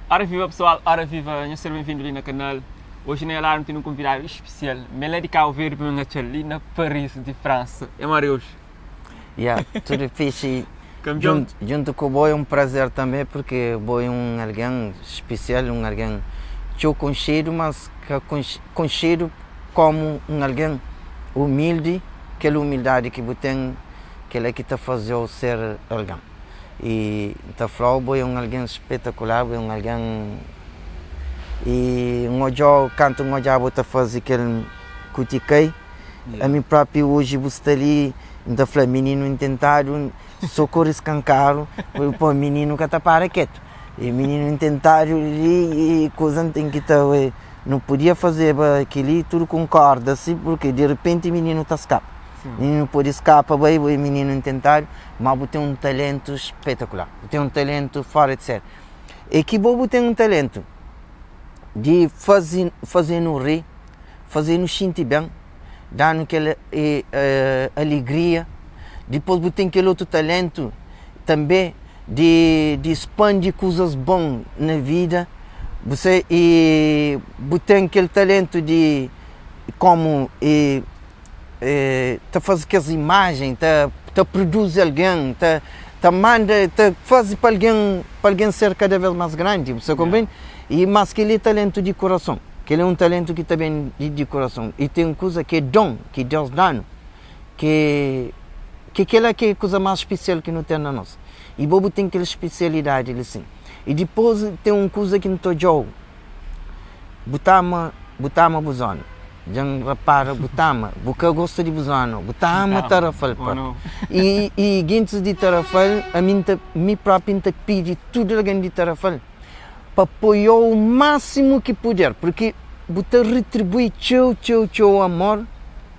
Ora viva pessoal, ora viva, nhos ser bem-vindo li na canal. Hoje na Alarme tem um convidado especial, Melé de Cabo Verde para me ali na Paris de França. É Marius. Yeah, tudo fixe. Campeão. Junto, junto com o Boi é um prazer também, porque o Boi é um alguém especial, um alguém que eu conhecido, mas que eu conhecido como um alguém humilde, aquela humildade que você tem, que ela é que te faz eu ser alguém. E ta fla-u bo é un algen spetakular, bo é un algen E N odja-u kantu N odja-bu ta faze kel kuti kai Ami propi oji bu sta li N ta fla mininu intentadu so kore skankaru Po mininu ka ta para ketu E mininu intentadu li e kuza N ten ki ta Nu podia fazeba kel-li tudu ku un korda si purki di repenti mininu ta skapa Mininu pode skapa bai bo é mininu intentadu Ma bu ten un talentu spetakular, bu ten un talentu fora di seri. É ki bo bu ten un talentu di faze, faze-nu ri, faze-nu xinti ben, da-nu kel alegria. Dipôs bu ten kel otu talentu tanbê di di spandi kuzas bon na vida. Bu se i bu ten kel talentu di kómu i. ta faze kes imajen, ta ta produzi algen, ta ta manda, ta faze pa algen pa algen ser kada vez más grandi, bu sta konprende? I mas kel-li é talentu di kurason, kel-li é un talentu ki ta ben di di kurason i ten kuza ki é don ki Deus da-nu ki ki kel-la ki é kuza más spesial ki nu ten na nos i bo bu ten kel spesialidadi li sin. I dipôs ten un kuza ki N ta odja-u, bu ta ama bu ta ama bu zona. Dja N rapara bu ta ama, bu ka gosta di bu zona, bu ta ama Tarrafal pa. I, i gentis di Tarrafal, ami N ta, mi propi N ta pidi tudu algen di Tarrafal pa apoiou o máximo ki puder, porque bu ta retribui txeu, txeu, txeu amor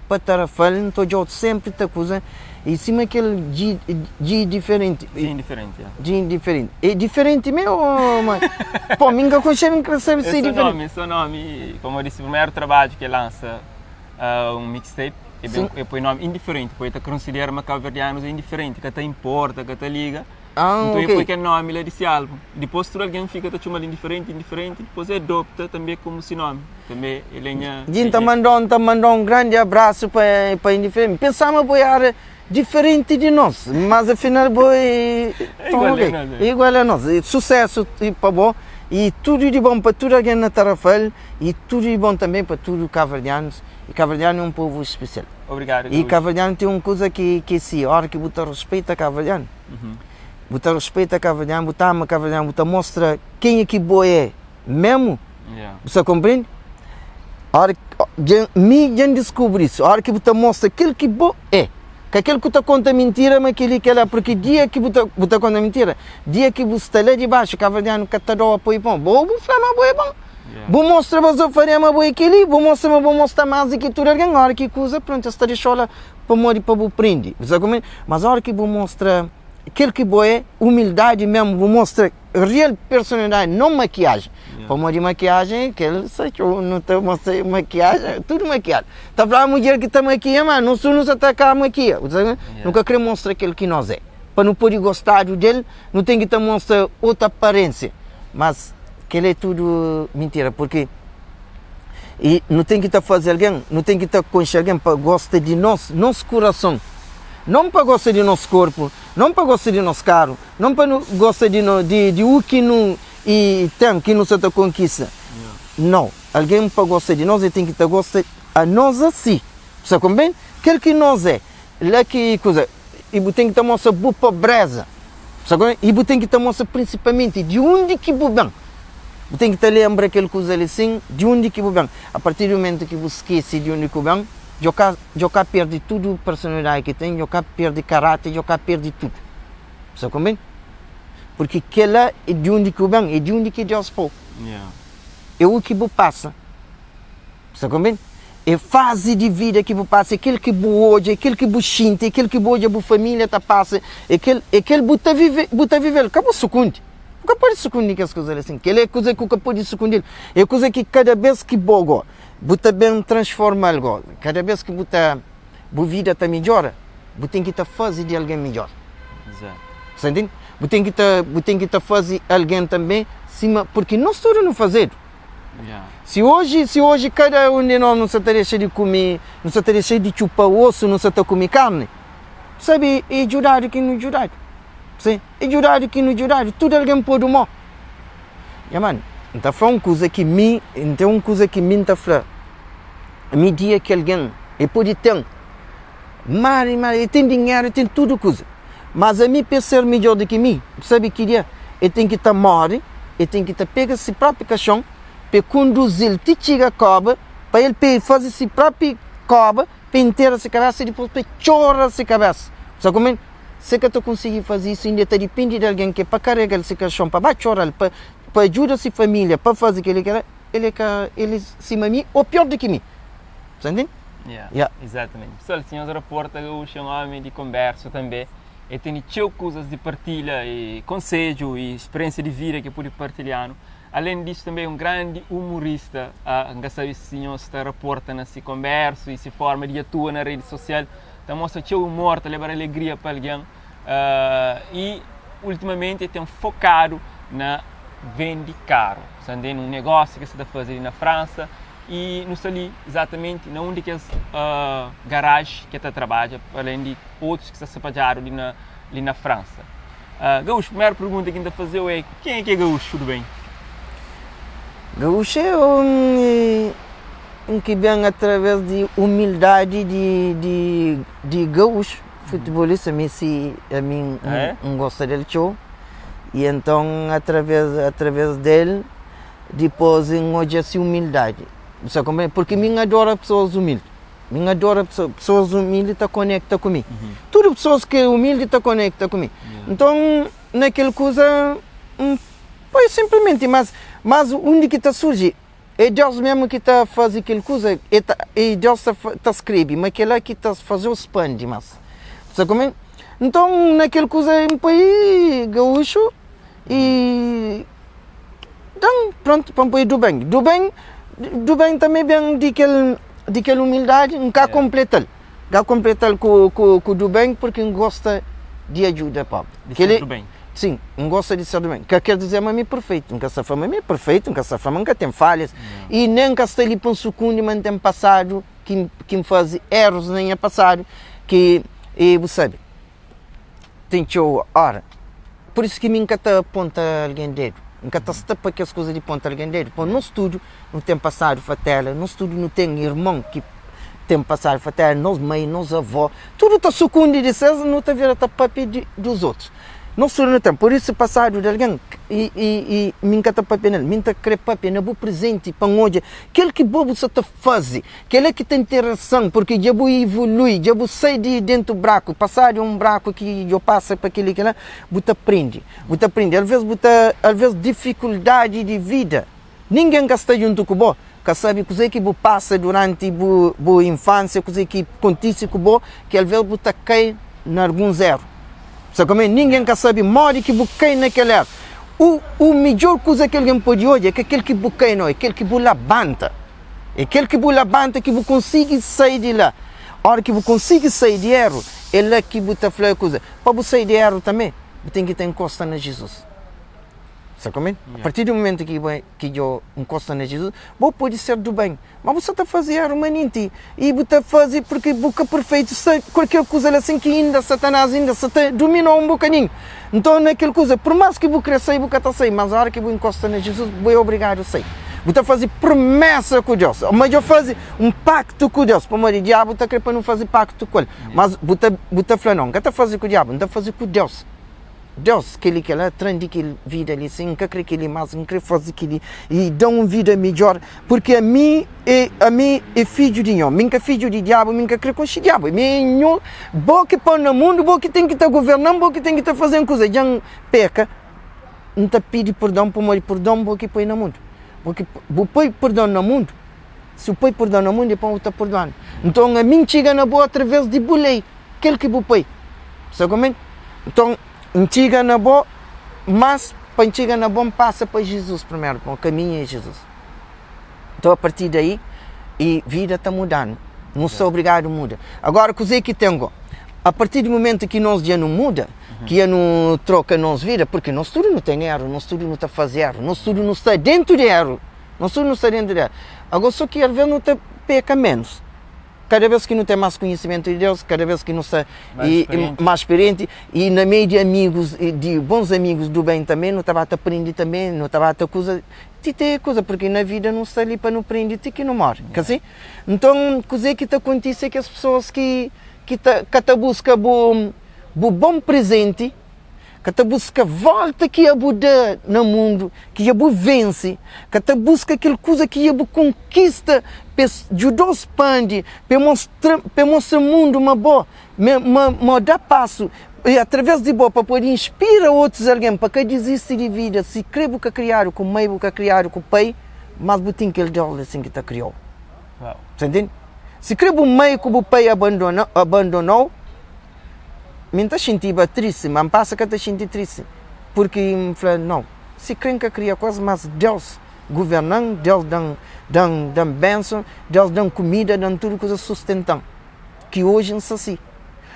pa Tarrafal, N ta odjau sempri ta kuza, i sima kel dji, dji diferenti. Dji indiferenti, ya. Dji indiferenti. É diferenti mê ô ma? Pô, mi N ka konxe, mi N ka sabe si é É só diferenti. nomi, é só nomi. Pamodi se primeru trabadju ki el lansa un mixtape, e ben, e poi nomi indiferenti, poi el ta konsidera ma kabuverdianus é indiferenti, ka ta inporta, ka ta liga. Ah, Nton e ok. poi kel nomi la di se álbum. Dipôs tudu algen fika ta txoma-l indiferenti, indiferenti, dipôs e adopta tanbê komu se nomi. Tanbê el é nha. Dji N ta manda-u, N ta manda-u un grandi abrasu pa pa indiferenti. N pensaba ma bo éra diferenti di nos, mas afinal bo é É igual a nos, é. É igual a nos. Susésu pa bo i tudu di bon pa tudu algen na Tarrafal i tudu di bon tanbê pa tudu kabuverdianus. I kabuverdianu é un povu spesial. Obrigadu, I Gaúcho. kabuverdianu ten un kuza ki ki si óra ki bu ta ruspeita kabuverdianu, Bu ta respeita kaverdianu, bu ta ama kaverdianu, bu ta mostra kenha ki bo é mesmu, bu sta konprende? Ora dja mi dja N diskubri isu, ora ki bu ta mostra kel ki bo é, ka kel ku ta konta mintira ma keli kela, purki dia ki bu ta bu ta konta mintira, dia ki bu sta la di baxu kaverdianu ka ta dau apoiu pa bo, bo fla ma bo é bon, bu mostra bazofaria ma bo é keli, bu mostra ma bo mostra mas di ki tudu algen, ora ki kuza prontu es ta dexau la pamodi pa bu prende, bu sta konprende? Mas ora ki bu mostra kel ki bo é, umildadi mesmu, bu mostra real personalidadi, non makiajen, pamodi makiajen kel sa txeu nu ta mostra makiajen, tudu makiadu, ta fla mudjer ki ta makia ma nos tudu nu sa ta ka makia, bu sta nu ka kre mostra kel ki nos é, pa nu podi gostadu del nu ten ki ta mostra otu aparensia, mas kel é tudu mintira, purki i nu ten ki ta faze algen, nu ten ki ta konxe algen pa gosta di nos, nos kurason. Non pa gosta di nos korpu, non pa gosta di nos karu, non pa nu gosta di no di di u ki nu i ten ki nu sa ta konkista. Nau, algen pa gosta di nos e ten ki ta gosta a nos asi. Bu sa konprende? Kel ki nos é, la ki kuza, i bu ten ki ta mostra bu pobreza. Bu sa konprende? I bu ten ki ta mostra prinsipalmenti di undi ki bu ben. Bu ten ki ta lenbra kel kuza li sin, di undi ki bu ben. A partir di mumentu ki bu skese di undi ki bu ben, Djo ka djo ka perde tudu personalidadi ki ten, djo ka perde karáter, djo ka perde tudu. Bu sta konprende? Purki kela é di undi ki bu ben, é di undi ki Deus pô-u. É u ki bu pasa. Bu sta konprende? É fazi di vida ki bu pasa, é kel ki bu odja, é kel ki bu xinti, é kel ki bu odja bu família ta pasa, é kel é kel bu ta vive, bu ta vive-l. Ka bu sukundi. Bu ka pode sukundi kes kuza li asin. Kel é kuza ki bu ka pode sukundi-l. É kuza ki kada bês ki bo go. Bu ta ben transforma-l go. Kada bês ki bu ta bu vida ta midjora, bu ten ki ta faze di algen midjor. Exato. Sa ntende? Bu ten ki ta bu ten ki ta faze algen tanbe. Sima, porque nos tudu nu fazedu. Si oji, si oji kada un di nos nu sa ta dexa di kume, nu sa ta dexa di txupa osu, nu sa ta kume karni, sabe, é djudadu ki nu djudadu. Si, é djudadu ki nu djudadu. Tudu algen podu mô. Nha mano, N ta fla un kuza ki mi, N ten un kuza ki mi N ta fla, mi dia ki algen, e pode ten mar i mar, e ten dinheru, e ten tudu kuza, mas ami pa e ser midjor di ki mi, bu sabe ki dia? E ten ki ta more, e ten ki ta pega si propi kaxon, pa e konduzi-l ti txiga koba, pa el pa e faze si propi koba, pa e ntera si kabesa i dipôs pa e txora si kabesa. Bu sa kuma? Se ka ta konsigi faze isu, inda e ta dipende di algen ki é pa karega-l si kaxon, pa ba txora-l, pa pa ajuda si família, pa faze kel-li, kel-la, el é ka, el é sima mi ô pior di ki mi. Bu sa ntende? Yeah, Yeah. Exatamente. Pessoal, si nhos raporta Gaúcho é un omi di konbersu tanbe. El tene txeu kuzas di partilha e konsedju e speriensia di vida ki el pode partilha-nu. Alen disu tanbe é un grandi umurista. N ka sabe si nhos ta raporta na si konbersu e si forma di atua na redi sosial. Ta mostra txeu umor, ta leba alegria pa algen. E ultimamenti el ten fokadu na vende karu. Sa ntende? Un negósiu ki el sta ta faze li na Fransa. I nu sta li izatamenti na un di kes garaji ki el ta trabadja, alen di otus ki sta spadjadu li na li na Fransa. Gaúcho, primeru pergunta ki N ta faze-u é, kenha ki é Gaúcho? Tudu ben? Gaúcho é un un ki ben através di umildadi di di di gaúcho, futebolista, mi si ami N gosta del txeu, i enton através através del Dipôs N odja se umildadi. Bu sta konprende? Purki mi N adora pesoas umildi. Mi N adora pesoas, pesoas umildi ta konekta ku mi. Tudu pesoas ki é umildi ta konekta ku mi. Nton, na kel kuza, N poi sinplimenti, mas, mas undi ki ta surji, é Deus mésmu ki ta faze kel kuza, e ta, e Deus ta, ta skrebe ma kel-la ki ta faze-u spandi más. Bu sta konprende? Nton, na kel kuza, N poi gaúxu i. Nton, prontu, pa N poi du ben. Du ben, du ben tanbe ben di kel, di kel umildadi, N ka konpleta-l. N ka konpleta-l ku, ku, ku du ben purki N gosta di ajuda pobri. Di ser du ben. Sin, N gosta di ser du ben. Ka ker dizer ma mi é perfeitu. N ka sta fla ma mi é perfeitu, N ka sta fla ma N ka ten falhas. I nen N ka sta li pa N sukundi ma N ten pasadu ki, ki N faze erus na nha pasadu ki, i bu sabe. Ten txeu ora. Pur isu ki mi N ka ta ponta algen dedu. N ka ta sta pa kes kuza di ponta algen dedu. Pamodi nos tudu nu ten pasadu fatela, nos tudu nu ten irmon ki ten pasadu fatela, nos mai, nos avó, tudu ta sukundi di ses, nu ta vira ta papia di dus otus. Nos tudu nu ten. Pur isu pasadu di algen i i i mi N ka ta papia nel. Mi N ta kre papia na bu prezenti pa N odja kel ki bo bu sa ta faze. Kel-la ki ta interesan, purki dja bu ivului, dja bu sai di dentu braku, pasadu un braku ki djo pasa pa kel-li, kel-la, bu ta prende, bu ta prende. Alvês bu ta, alvês difikuldadi di vida, ningen ka sta djuntu ku bo, ka sabe kuzê ki bu pasa duranti bu bu infansia, kuzê ki kontise ku bo, ki alvês bu ta kai na alguns eru. Sabe kome? Ningen ka sabe modi ki bu kai na kel eru. U u midjor kuza ki algen pode odja é ka kel ki bu kai no, é kel ki bu labanta. É kel ki bu labanta ki bu konsigi sai di la. Ora ki bu konsigi sai di eru, é la ki bu ta fla kuza. Pa bu sai di eru tanbe, bu ten ki ta inkosta na Jizus. Sa komprende? A partir di mumentu ki bu ki djo nkosta na Jizus, bo pode ser du ben, ma bu sa ta faze eru manenti i bu ta faze purki bu ka perfeitu, sta kualker kuza la sin ki inda Satanas inda sa ta duminou un bokadinhu. Nton, na kel kuza, pur más ki bu krê sai, bu ka ta sai, mas óra ki bu inkosta na Jizus, bu é obrigadu sai. Bu ta faze promésa ku Deus, ô midjór faze un paktu ku Deus, pamodi Diabu ta krê pa nu faze paktu ku el. Mas bu ta, bu ta fla, Nau, N ka ta faze ku Diabu, N ta faze ku Deus. Deus, kel-li, kel-la, tra-m di kel vida li, sin, N ka krê kel-li más, N krê faze kel-li i da-m un vida midjór, purki ami é, ami é fidju di Nho. Mi N ka fidju di Diabu, mi N ka krê konxe Diabu. Mi é Nho, bo ki pô-m na mundu, bo ki ten ki ta governa-m, bo ki ten ki ta faze-m kuza. Dja N peka, N ta pidi perdon, pamodi perdon bo ki poi na mundu. Bo ki, bu poi perdon na mundu, si bu poi perdon na mundu, é pamodi bu ta perdoa-nu. Nton, ami N txiga na bo através di bu lei, kel ki bu poi. Sabe kome? Nton, N txiga na bo, mas pa N txiga na bo, N pasa pa Jizus primeru, pamodi kaminhu é Jizus. Nton, a partir daí, e vida ta mudanu. Nu sta obrigadu muda. Agora, kuzê ki ten go? A partir di mumentu ki nos dja nu muda, Ki anu troka nos vida, porque nos tudu nu ten eru, nos tudu nu ta faze eru, nos tudu nu sta dentu di eru, nos tudu nu sta dentu di eru. Ago so ki alves nu ta peka menus. Kada bes ki nu ten mas kunhisimentu di Deus, kada bes ki nu sta mas sperienti i na meiu di amigus, di bons amigus du ben tanbe, nu ta ba ta prindi tanbe, nu ta ba ta kuza, ti te kuza, porque na vida nu sta li pa nu prindi ti ki nu mori, ka si? Nton, kuze ki ta kontise kes pesoas ki ki ta ka ta buska bu bu bon prezenti, ka ta buska volta ki bu da na mundu, ki dja bu vense, ka ta buska kel kuza ki dja bu konkista pa es djuda-u spandi, pa e mostra, pa e mostra mundu ma bo, ma, ma, ma da pasu i atraves di bo pa pode inspira otus algen pa ka dizisti di vida, si kre bu ka kriadu ku mai, bu ka kriadu ku pai, mas bu ten kel Deus li sin ki ta kriau. Sa ntende? Si kre bu mai ku bu pai abandona, abandonau, Mi N ta xintiba tristi, ma N pasa ka ta xinti tristi, purki N fla, Nau, si kre N ka kria ku es, mas Deus guverna-m, Deus da-m, da-m, da-m benson, Deus da-m kumida, da-m tudu kuza, sustenta-m, ki oji N sta si.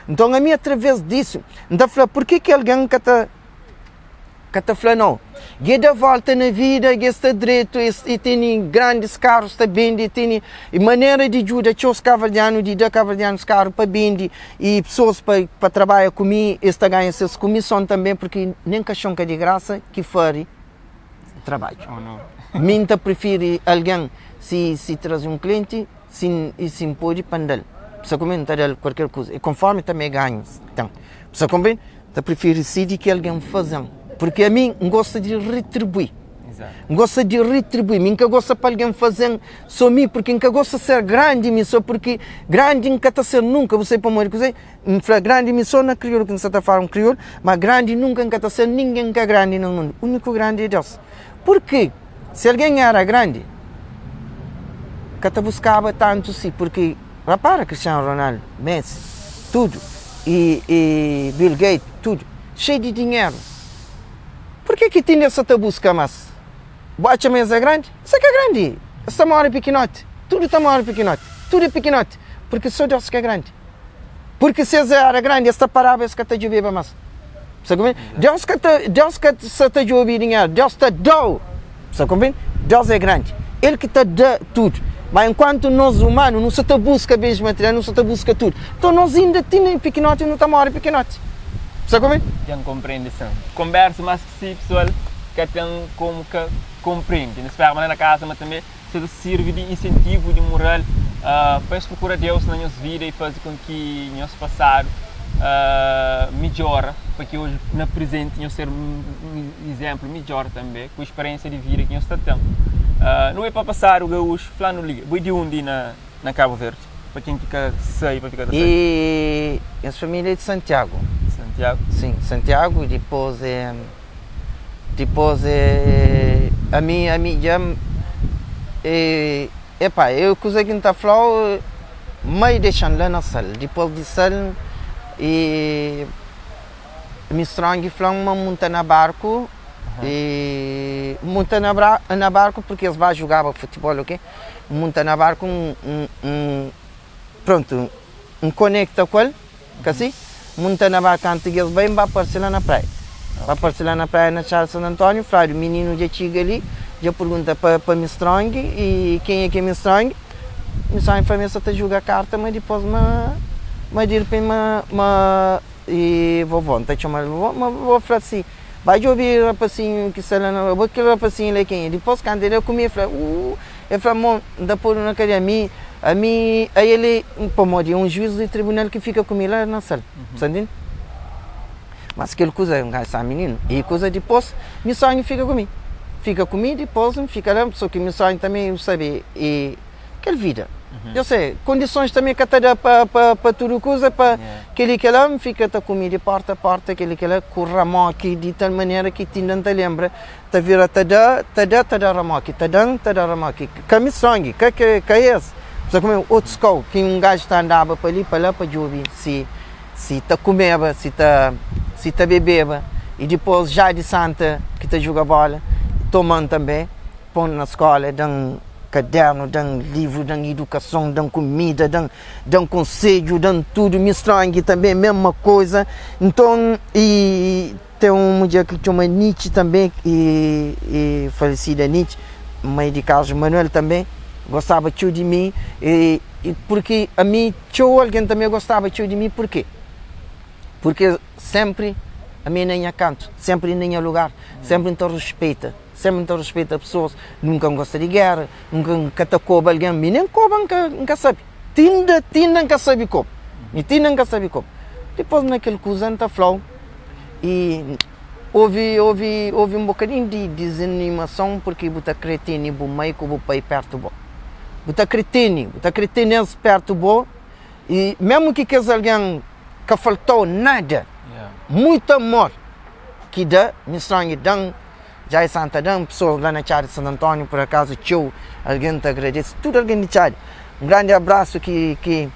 Nton, ami atraves disu, N ta fla, purki ki algen ka ta. Ka ta fla nau. Ge da volta na vida, ge sta dretu, es e tene grandis karus ta bende, e tene manera di djuda txeus kaverdianu, di da kaverdianus karu pa bende i pesoas pa pa trabadja ku mi, es ta ganha ses kumison tanbe, purki nen kaxon ka di grasa ki fari trabadju. Mi N ta prifiri algen si si traze un klienti, si N si N pode pa N da-l. Sa kume N ta da-l kualker kuza, e konformi tanbe ganhu ten. Sa konprende? Ta prifiri si di ki algen faze-m, purki ami N gosta di ritribui. N gosta di ritribui, mi N ka gosta pa algen faze-m so mi, purki N ka gosta ser grandi mi so, purki grandi N ka ta ser nunka. Bu sabe pamodi kuzê? N fla grandi mi so na kriolu, ki N sa ta fala un kriolu, ma grandi nunka N ka ta ser, ningen ka grandi na mundu, uniku grandi é Deus. Purki si algen era grandi, ka ta buskaba tantu si, purki rapara Cristiano Ronaldo, Messi, tudu. I i Bill Gates tudu xei di dinheru purke ki ti inda sa ta buska mas? Bu atxa ma es é grandi? Es é ka grandi es ta mori pikinoti tudu ta mori pikinoti tudu é pikinoti purke so Deus ki é grandi purke si es era grandi es ta paraba es ka ta djobeba mas sa konprende? Deus ka ta Deus ka sa ta djobe dinheru Deus ta dau. Sa konprende? Deus é grandi, El ki ta da tudu. Má enkuantu nos umanu, nu sa ta buska bens material, nu sa ta buska tudu. Nton, nos inda ti na pikinoti, nu ta móre pikinoti. Sa konprende? Dja N konprende sin. Konbersu más ki si, pesoal ka ten komu ka konprende. Nu spera ma la na kaza ma tanbe sa ta sirvi di insentivu, di mural pa nhos prokura Deus na nhos vida i faze kon ki nhos pasadu midjora pa ki oji na prizenti nhos ser un izénplu midjor tanbe ku speriénsia di vida ki nhos ta ten. Nu bai pa pasadu gaúxu, fla-nu li, bo é di undi na na Kabu Verdi? Pa ken ki ka sabe, pa fika ta sabe. E nhas família é di Santiagu. Santiagu? Sim, Santiagu, dipôs é Dipôs é ami ami dja é epá eu kuza ki N ta fla-u mai dexa-m la na sal dipôs di sal e mi strong fla-m ma N munta na barku e N munta na na barku purki es ba jugaba futibol ok N munta na barku N N N prontu N konekta ku el. Ka si? Munta na ba kantu ki es bai, N ba parse la na praia. Ba parse la na praia na Txada Santu Antóniu, fladu, mininu dja txiga li, dja purgunta pa pa Mistrong i kenha ki é Mistrong. Mistrong fla ma el sa ta juga karta, ma dipôs ma ma di ripenti ma ma i vovó, N ta txoma-l vovó, ma vovó fla si, ba djobe rapasinhu ki sta la na bo, kel rapasinhu la é kenha? Dipôs kantu el da ku mi, el fla, uu. El fla, Mon, N ta podu na kadia. Mi, ami, a el é, pamodi é un juiz di tribunal ki fika ku mi la na sal. Bu sta ntende? Mas kel kuza, N ka sta mininu. I kuza dipôs, mi sonhu fika ku mi. Fika ku mi, dipôs N fika la, so ki mi sonhu tanbe, bu sabe, e kel vida. Eu sei, kondisons tanbe ka ta da pa, pa, pa tudu kuza, pa kel-li, kel-la, N fika ta kume di pórta a pórta, kel-li, kel-la, ku ramoki di tal manera ki ti inda N ta lenbra Ta vira ta da, ta da, ta da ramoki, ta da-m, ta da ramoki. Ka mi songi, ka ke, ka es. Sa kume otus kau ki un gaju ta andaba pa li pa la pa djobe si si ta kumeba, si ta si ta bebeba. I dipos Jadi Santa ki ta juga bola, toma-m tanbe, pô-m na skola, da-m. kadernu, da-m livru, da-m idukason, da-m kumida, da-m da-m konsedju, da-m tudu. Mi Strong tanbe mesma koza. Nton, i ten un mudjer ki txoma Nitxi tanbe, i i falesida Nitxi, mai di Carlos Manuel tanbe, gostaba txeu di mi, i i purki ami txeu algen tanbe gostaba txeu di mi, purke? Purke senpri ami é na nha kantu, senpri na nha lugar, senpri N ta ruspeita, senpri N ta ruspeita pesoas, nunka N gosta di géra, nunka N ka ta koba algen, mi nen koba N ka N ka sabe, tinda tinda N ka sabe koba, mi tinda N ka sabe koba. Dipôs na kel kuza N ta fla-u, i ovi ovi ovi un bokadinhu di dizanimason purki bu ta kre tene bu mai ku bu pai pertu bo, bu ta kre tene, bu ta kre tene-s pertu bo, i mésmu ki kes algen ka faltou nada muito amor ki da mi sangue dan Jai Santa dan pessoas lá na Txada de Santo António por acaso txeu alguém ta agradece tudo alguém de Txada um grande abraço ki ki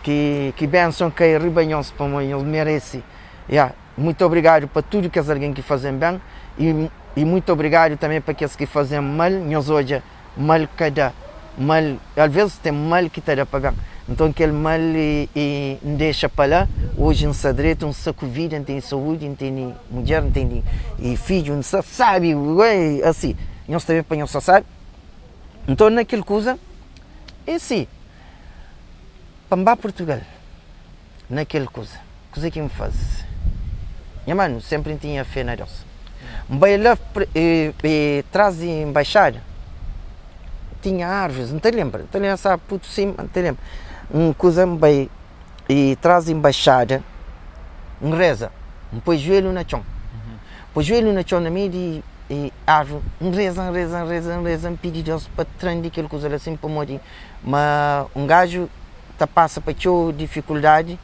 ki ki benção kai riba nhos pamodi nhos merece ya muito obrigado pa tudo kes alguém ki fazem bem e e muito obrigado também pa kes ki fazem mal nhos odja mal ka da mal alvês ten mal ki ta da pa ben nton kel mal i N dexa pa la oji N sta dretu N sta ku vida N tene saúdi N tene mudjer N tene fidju N sta sabi asi nhos ta ben pa nhos sta sabi nton na kel kuza é si pa N ba Purtugal na kel kuza. Kuze ki N faze? Nha manu, senpri N tinha fé na Deus. N bai la tras di nbaixada, tinha árvris, N ta lenbra, N ta lenbra sa putu sin, ma N ta lenbra. Un kuza N bai tras di nbaixada, N reza, N poi juelhu na txon, poi juelhu na txon na meiu di árvri, N reza, N reza, N reza, N reza, N pidi Deus pa tra-m di kel kuza la sin, pamodi ma un gaju ta pasa pa txeu difikuldadi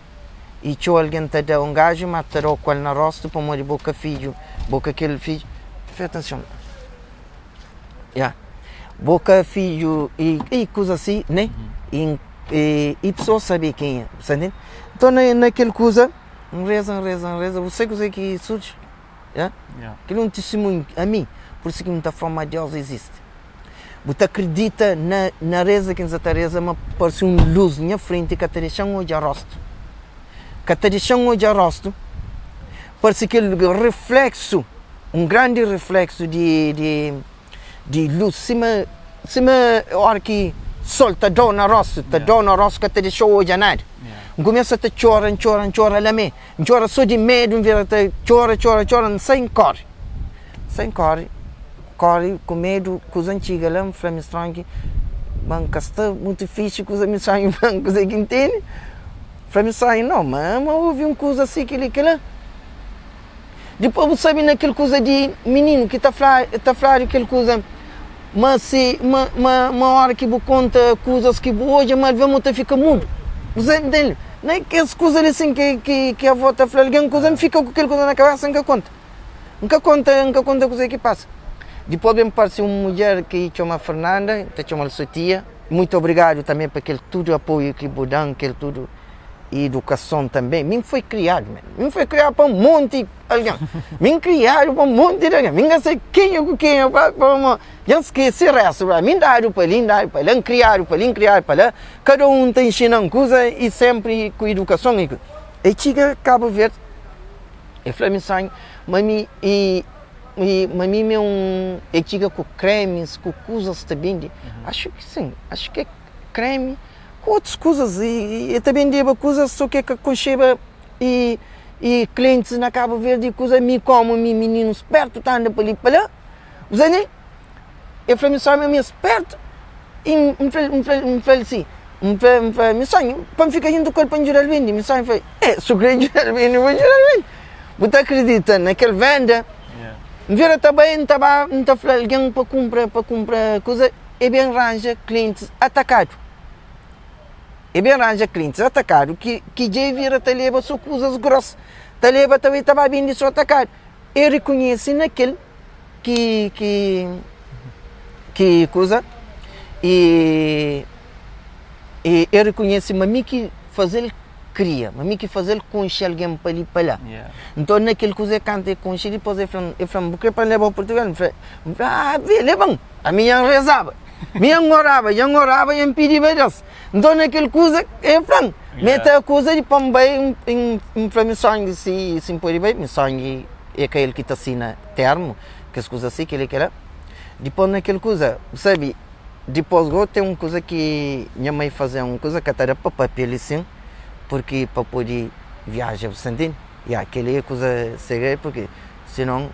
i txeu algen ta da un gaju ma ta da-u ku el na rostu pamodi bo ka fidju bo ka kel fidju presta atenson ya bo ka fidju i i kuza si ne i i pesoas sabe kenha sa ntende nton na na kel kuza N reza N reza N reza bu sai kuze ki surji ya kel un tistimunhu ami pur isu ki N ta fla ma Deus izisti. Bu ta kridita na na reza ki N sa ta reza ma parse un lus nha frenti ka ta dexa-m odja rostu ka ta dexa-m odja rostu parse kel refleksu un grandi refleksu di di di lus sima sima ora ki sol ta da-u na rostu ta da-u na rostu ka ta dexa-u odja nada N kumesa ta txora N txora N txora la mê N txora so di medu N vira ta txora txora txora N sai N kóre N sai N kóre Kori ku medu kuza N txiga la N fla mi Strong ma N ka sta mutu fixi kuza mi Strong fla kuze ki N tene Fla mi Strong no ma ma ovi un kuza si kili kila Dipos bu sabi na kel kuza di mininu ki ta fla ta fladu kel kuza ma si ma ma ma ora ki bu konta kuzas ki bu odja ma alves bu ta fika mudu Bu sa ntende Na kes kuza li sin ki ki ki avó ta fla algen kuza N fika ku kel kuza na kabesa N ka konta. N ka konta, N ka konta kuzê ki pasa. Dipôs ben parse un mudjer ki txoma Fernanda, N ta txoma-l so tia. Muitu obrigadu tanbê pa kel tudu apoiu ki bu da-m, kel tudu idukason tanbê. Mi N foi kriadu, man. Mi N foi kriadu pa un monti algen. Mi N kriadu pa un monti di algen. Mi N ka sabe kenha ku kenha pa, pa ma dja N skese réstu. Mi N dadu pa li, N dadu pa la, N kriadu pa li, N kriadu pa la. Kada un ta inxina-m kuza i sénpri ku idukason. E txiga Kabu Verdi. E fla mi sangi ma mi e ma mi mi é un e txiga ku kremis ku kuzas ta bende axu ki sin axu ki é kremi ku otus kuzas e e ta bendeba kuzas so ki e ka konxeba e e klientis na Kabu Verdi kuza mi komu mi mininu spertu ta anda pa li pa la bu sabe. El fla mi só mi é spertu i N fla-l, N fla-l, N fla-l si, N fla, N fla, mi sonhu pa N fika djuntu ku el pa N djuda-l bende. Mi sonhu fla, Eh, si bu krê djuda-l bende, bu djuda-l bende. Bu ta kridita na kel venda? N vira ta bai, N ta ba, N ta fla algen pa kunpra, pa kunpra kuza, e ben ranja klientis atakadu. E ben ranja klientis atakadu ki, ki dja e vira ta leba so kuzas gros, ta leba ta bai, ta ba bende so atakadu. E rikunhese na kel. ki ki ki kuza e e e rekonhese ma mi ki faze-l kria, ma mi ki faze-l konxe algen pa li pa la. Nton na kel kuza e kanta e konxe dipôs e fla-m e fla-m bu kre pa N leba-u Purtugal? N fla, N fla, ah, leba-m! Ami nha N rezaba. Mi N oraba, dja N oraba, dja N pidiba Deus. Nton na kel kuza, el fla-m, mi ta akuza di pa N bai, N fla mi sangi si si N pode bai, mi sangi é ka el ki ta sina termu, kes kuza si, kel-li, kel-la. Dipôs na kel kuza, bu sabe, dipôs gó ten un kuza ki nha mai faze-m, un kuza ka ta da pa papia li sin, purki pa pode viaja, bu sta ntende? Ya, kel-li é kuza segredu purki sinon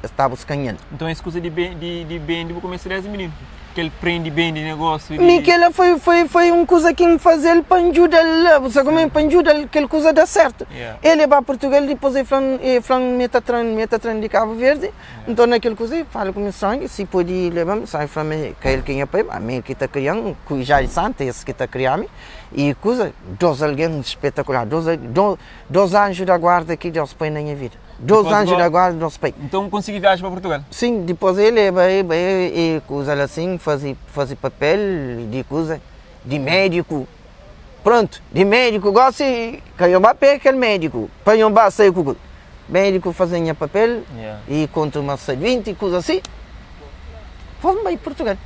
es ta buskan el. Nton es kuza di di bendi bu kumesa desdi mininu? Kel prendi bendi negosu di. Mi kela foi foi foi un kuza ki N fazel pa N djuda-l la, bu sa kuma pa N djuda-l kel kuza da sertu. El e ba Purtugal dipôs e fla-m e fla-m mi ta tra-m mi ta tra-m di Kabu Verdi, nton na kel kuza e fala ku mi sangi si podi leba-m, sangi fla mi ka el ki nha pai ma mi ki ta kria-m ku Ijadi Santa es ki ta kria-mi i kuza dos algen spetakular dos dos anju da guarda ki Deus poi na nha vida. Dos anju da guarda, dos pai. Nton, konsigi viaja pa Purtugal? Sin, dipôs el e bai, bai e kuza la sin, faze, faze papel di kuza, di médiku. Prontu, di médiku gósi ka nho ba pega kel médiku pa nho ba sai ku kuza. Médiku faze nha papel e konta ma sta duenti, kuza si. Dipôs N bai Purtugal.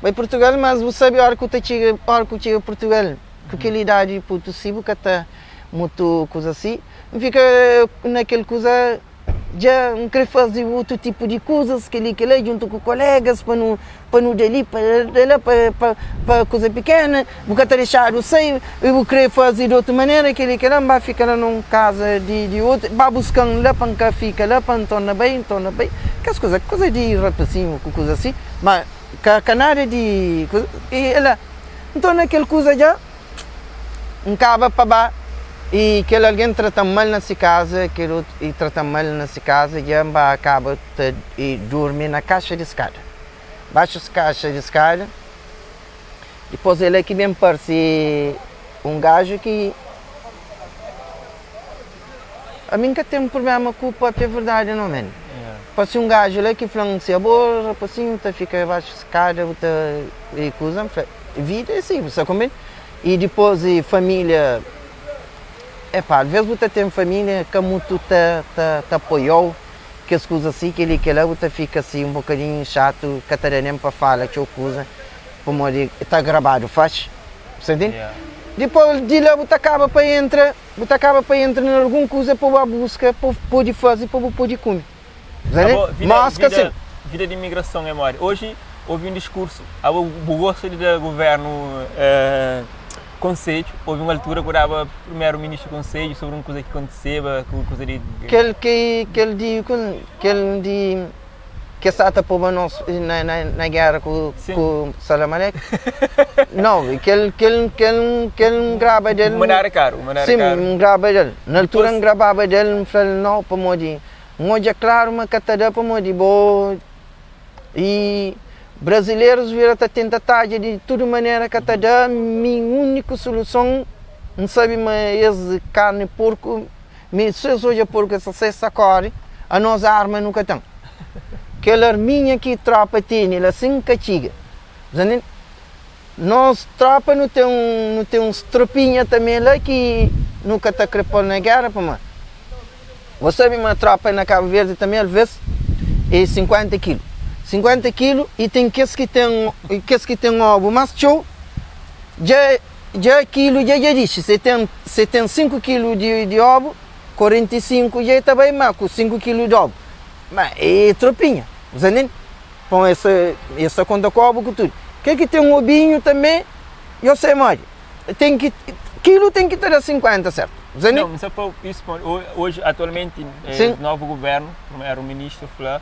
Bai Purtugal, mas bu sabe óra ku ta txiga, óra ku txiga Purtugal, ku kel idadi putu si bu ka ta mutu kuza si. N fika na kel kuza, dja N kre faze otu tipu di kuzas, kel-li, kel-la, djuntu ku kolégas pa nu pa nu da li, pa da la, pa pa pa kuza pikena, bu ka ta dexadu sai, i bu kre faze di otu manera, kel-li, kel-la, N ba fika la na un kaza di di otu, ba buska-m la pa N ka fika la, pa N torna bai, N torna bai, kes kuza, kuza di rapasinhu ku kuza si, ma ka ka nada di kuza, i la, nton na kel kuza dja. N kaba pa ba i kel algen trata-m mal na se kaza, kel otu i trata-m mal na se kaza, dja N ba kaba ta i durmi na kaxa di skada, baxu kaxa di skada. Dipôs é la ki ben parse un gaju ki ami N ka ten prubléma ku pâpia verdadi nau, men. Parse un gaju la ki fla-m si abo rapasinhu ta fika baxu skada bu ta i kuza, N fla. Vida é si, bu sta konprende? I dipôs i família, epá, alvês bu ta ten família ka mutu ta ta ta apoia-u, kes kuza si, kel-li, kel-la, bu ta fika si un bokadinhu xatu, ka ta da nen pa fala txeu kuza, pamodi ta grabadu faxi, bu sta ntende? Dipôs di la bu ta kaba pa entra, bu ta kaba pa entra na algun kuza pa bu ba buska pa bu pode faze, pa bu pode kume. Abo, vida, vida, vida di imigrason é modi? Oji ouvi un diskursu, abo bu gosta di da guvernu eh, konsedju, ouvi un altura ku daba primeru ministru konsedju sobri un kuza ki kontiseba, ku kuza di Kel ki kel di kel di ke sa ta poba nos na na na gera ku ku Salamalek? Nau, kel kel kel kel N graba del. Mandadu karu, mandadu karu. Sim, N graba del. Na altura N grababa del, N fla-l nau pamodi N odja klaru ma ka ta da pamodi bo i brazilerus vira ta tenta tadja di tudu manera ka ta da mi uniku suluson N sabi ma es karni porku mi si es odja porku es ta sai es ta kori anos arma nu ka ten kel arminha ki tropa tene la sin ka txiga nos tropa nu ten nu ten uns tropinha tanbe la ki nu ka ta kre pol na gera pamodi. Bo sabe ma tropa na Cabo Verde tanbe alves e 50 kilu. 50 kilu i ten kes ki ten kes ki ten obu mas txeu dja dja kilu dja dja dixi. Se ten se ten 5 kilu di di obu, 45 dja e ta bai ma ku 5 kilu di obu. Ma e tropinha, bu sa ntende? Pon es es ta konta ku obu ku tudu. Kel ki ten obinhu tanbe yo sai modi. Ten ki kilu ten ki ta da 50 sertu? Você Não, mas só isso, hoje atualmente eh, novo governo, primeiro ministro fla,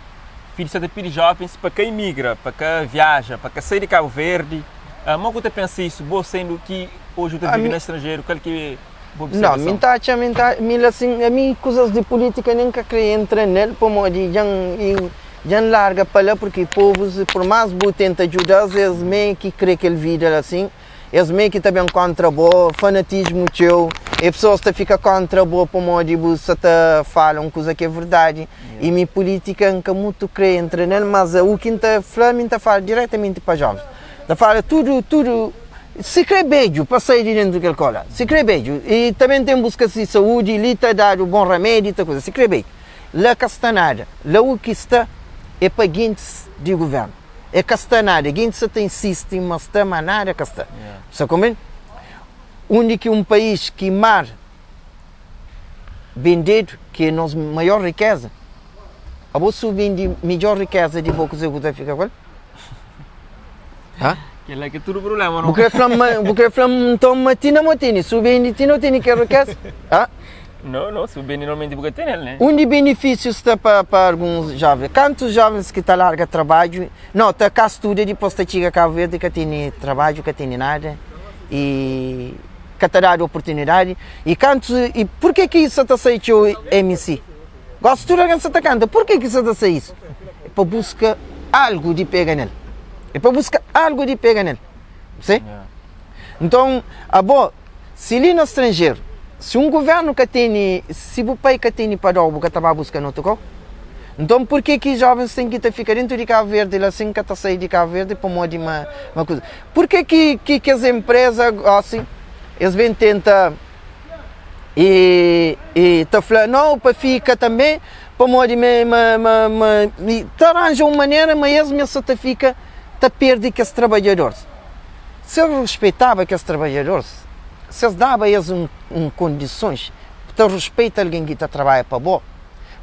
pidi sa ta pidi jovens pa ka imigra, pa ka viaja, pa ka sai di Cabo Verde. Uh, mo ku ta pensa isso, bo sendo ki hoje ta vive na estrangeiro, kal ki bo Não, mi ta atxa, mi ta, mi assim, a mi kuzas di política nem ka kre entra nel, pamodi djan djan larga pa la, porque povos, por mais bu tenta djuda-s, es me ki kre kel vida assim. Es mê ki ta ben kóntra bo, fanatismu txeu, e pesoas ta fika kóntra bo pamodi bu sa ta fala un kuza ki é verdadi. I mi pulítika N ka mutu krê entra nel, mas u ki N ta fla, mi N ta fala diretamenti pa jovens. N ta fala tudu, tudu, si krê bedju pa sai di dentu kel kola, si krê bedju, i tanbe ten buska si saúdi, li ta dadu bon ramedi, ta kuza, si krê bedju. La ka sta nada, la u ki sta é pa gentis di guvérnu. E ka sta nada. Gentis sa ta insisti ma sta, ma nada ka sta. Sa konprende? Undi ki un país ki mar bendedu, ki é nos maior rikeza, abo si bu bende midjor rikeza di bo, kuzê ku ta fika ku el? Ha? Kel-la ki é tudu prubléma, Bu kre fla-m ma, bu kre fla-m nton ma ti na mo tene, si bu bende ti no tene kel rikeza? Ha? No, no, si bu bende normalmenti bu ka tene-l, ne? Undi benefísiu sta pa, pa alguns jovens? Kantus jovens ki ta larga trabadju, no, ta ka studa dipôs ta txiga Kabu Verdi ka tene trabadju, ka tene nada i ka ta dadu oportunidadi. I kantus, i purke ki sa ta sai txeu MC? Gosi tudu algen sa ta kanta, purke ki sa ta sai isu? É pa buska algu di pega nel. É pa buska algu di pega nel. Si? Nton, abo, si li na stranjeru, si un guvernu ka tene, si bu pai ka tene pa dau, bu ka ta ba buska na otu kau? Nton, purke ki jovens ten ki ta fika dentu di Kabu Verdi la sin ka ta sai di Kabu Verdi pamodi ma ma kuza? Purke ki ki kes enpreza gosi es ben tenta e e ta fla nau pa fika tanbe pamodi ma ma ma ma ta ranja un manera ma es mes sa ta fika ta perde kes trabadjadoris. Si es ruspeitaba kes trabadjadoris, si es daba es un un kondisons, bu ta ruspeita algen ki ta trabadja pa bo,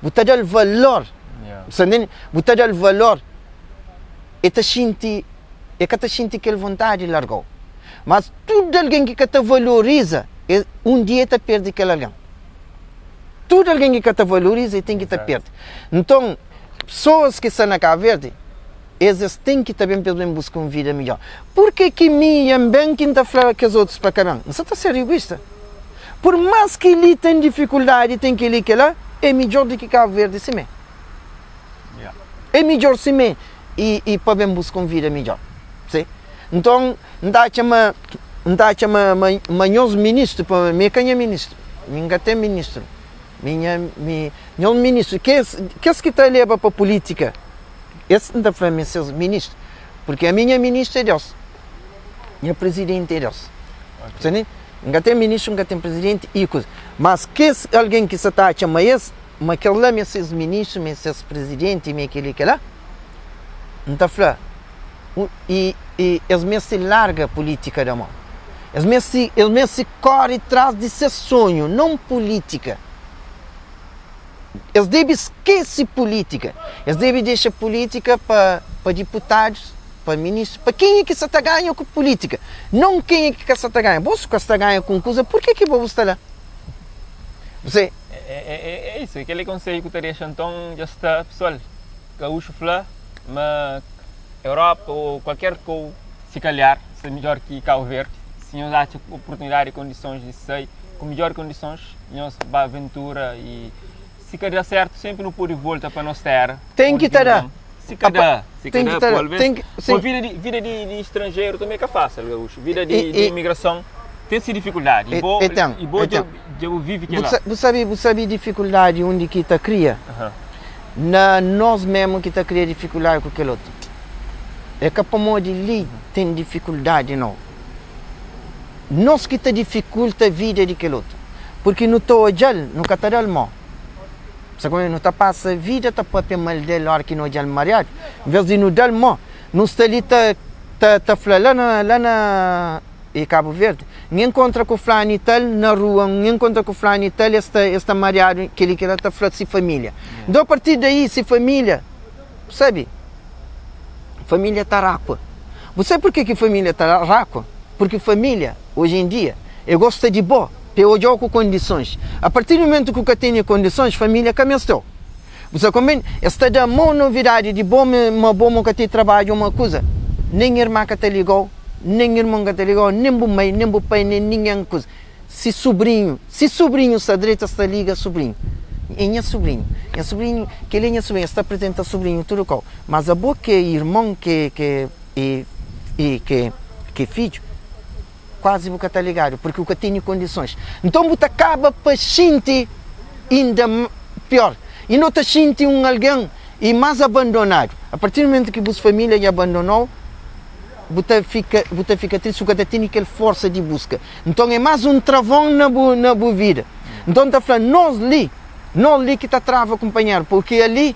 bu ta da-l valor, bu sta ntende? Bu ta da-l valor, e ta xinti, e ka ta xinti kel vontadi di larga-u. Mas tudu algen ki ka ta valoriza, e un dia e ta perde kel algen. Tudu algen ki ka ta valoriza, e ten ki ta perde. Nton, pesoas ki sta na Kabu Verdi, es es ten ki ta ben pa es ben buska un vida midjor. Purke ki mi N ben ki N ta fla kes otus pa ka ben? N sa ta ser iguista. Pur más ki li ten difikuldadi, ten kel-li, kel-la, é midjor di ki Kabu Verdi simé. É midjor simé i, i pa ben buska un vida midjor. Si? Nton, N ta atxa ma, N ta atxa ma, ma, ma nhos ministru, pa mi é ka nha ministru, mi N ka ten ministru, mi nha, mi, nhos ministru, kes, kes ki ta leba pa pulítika, Es N ta fla ma é ses ministru, purki ami nha ministru é Deus, nha prizidenti é Deus. Ok. N ka ten ministru, N ka ten prizidenti i kuza. Mas kes algen ki sa ta atxa ma es, ma kel la ma é ses ministru, ma é ses prizidenti, ma é kel-li, kel-la, N ta fla, i, i es meste larga pulítika da mon. Es meste, es meste kóre tras di ses sonhu, non pulítika. Es debe skese pulítika. Es debe dexa pulítika pa pa diputadus, pa ministrus, pa kenha ki sa ta ganha ku pulítika, non kenha ki ka sa ta ganha. Bo su ka sta ganha ku un kuza, purke ki bo bu sta la? Você. É, é, é, é isso, aquele conselho que ta dexa nton dja sta, pessoal, gaúcho fla ma Europa ou qualquer kou se calhar sta midjor ki Cabo Verde, se nhos atxa oportunidade e condições de sai ku midjor condições, nhos ba aventura y si ka da sertu senpri nu pode volta pa nos tera. Ten ki ta da. Si ka da, si ka da, pô, alvês, pô, vida di, vida di, di stranjeru tanbe ka fásil, gaúcho. Vida di, di imigrason ten si difikuldadi. Y bo, y bo dja, dja bu vivi kila. Bu sabe, bu sabe difikuldadi undi ki ta kria? Na nos memu ki ta kria difikuldadi ku kel otu. É ka pamodi li ten difikuldadi, nau. Nos ki ta difikulta vida di kel otu, purki nu ta odja-l, nu ka ta da-l mô. Sabe kome? Nu ta pasa vida ta papia mal del óra ki nu odja-l mariadu, envês di nu da-l mô, nu sta li ta ta ta fla la na la na e Kabu Verdi, N enkontra ku flanu i tal na rua, N enkontra ku flanu i tal, es sta es sta mariadu, kel-li kel-la ta fla si família. Nton, apartir daí, si família, sabe, Família ta rakua. Bu sabe purke ki família ta rakua? Purki família, oji en dia, e gosta di bo pa e odja-u ku kondisons. A partir di mumentu ki bu ka tene kondisons, família ka meste-u. Bu sta konprende? Es ta da mau novidadi di bo ma bo ma ka ten trabadju o ma kuza. Nen irma ka ta liga-u, nen irmon ka ta liga-u, nen bu mai, nen bu pai, nen ningen kuza. Si subrinhu, si subrinhu sta dretu es ta liga subrinhu, é nha subrinhu, nha subrinhu, kel-li é nha subrinhu, es ta aprizenta subrinhu tudu kau, mas abo ki é irmon, ki ki é ki é fidju, kuazi bu ka ta ligadu, purki bu ka tene kondisons. Nton bu ta kaba pa xinti inda pior, inda bu ta xinti un algen i más abandonadu. A partir di mumentu ki bus família dja abandona-u, bu ta fika, bu ta fika tristi, bu ka ta tene kel forsa di buska. Nton é más un travon na bu, na bu vida. Nton ta fla, nos li, nos li ki ta trava kunpanheru, purki ali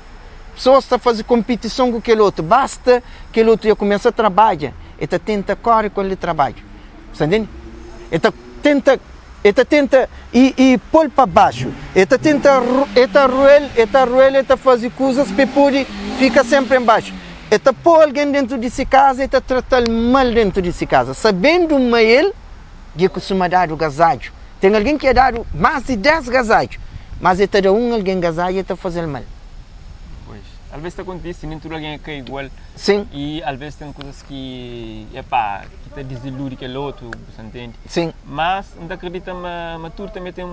Pesoas ta faze konpitison ku kel otu, basta kel otu dja kumesa trabadja, el ta tenta kóre ku el di trabadju. Bu sta ntende? El ta tenta, el ta tenta i, i pô-l pa baxu. El ta tenta, el ta ruel, el ta ruel, el ta faze kuzas pa el pode fika sénpri enbaxu. El ta pô algen déntu di se kaza, el ta trata-l mal déntu di se kaza, sabendu ma el dja kustuma dadu gazadju. Ten algen ki dja dadu más di 10 gazadju, mas el ta da un algen gazadju, el ta faze-l mal. Pois, alvês ta kontise, nen tudu algen é ka igual. Sin. I alvês ten kuzas ki, epá, ki ta diziludi kel otu, bu sa ntende? Sin. Mas N ta kridita ma, ma tudu tanbê ten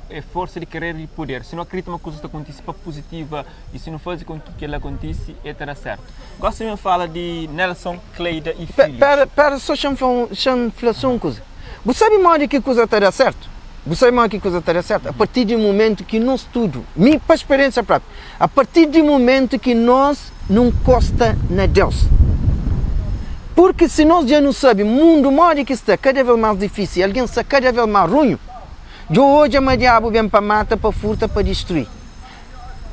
é forsa di kerer i puder. Si nu akridita ma kuzas ta kontise pa puzitiva i si nu faze kon ki kel-la kontise, el ta da sértu. Gosi mi N fala di Nelson, Cleida i filhus. Pera, pera sô xa-m fla un, xa-m fla sô un kuza. Bu sabe modi ki kuza ta da sértu? Bu sabe modi ki kuza ta da sértu? A partir di mumentu ki nos tudu, mi pa speriénsia própi, a partir di mumentu ki nos nu nkosta na Deus. Purki si nos dja nu sabe mundu modi ki sta kada vês más difísil, algen sta kada vês más runhu, dja odja ma diabu ben pa mata, pa furta, pa distrui.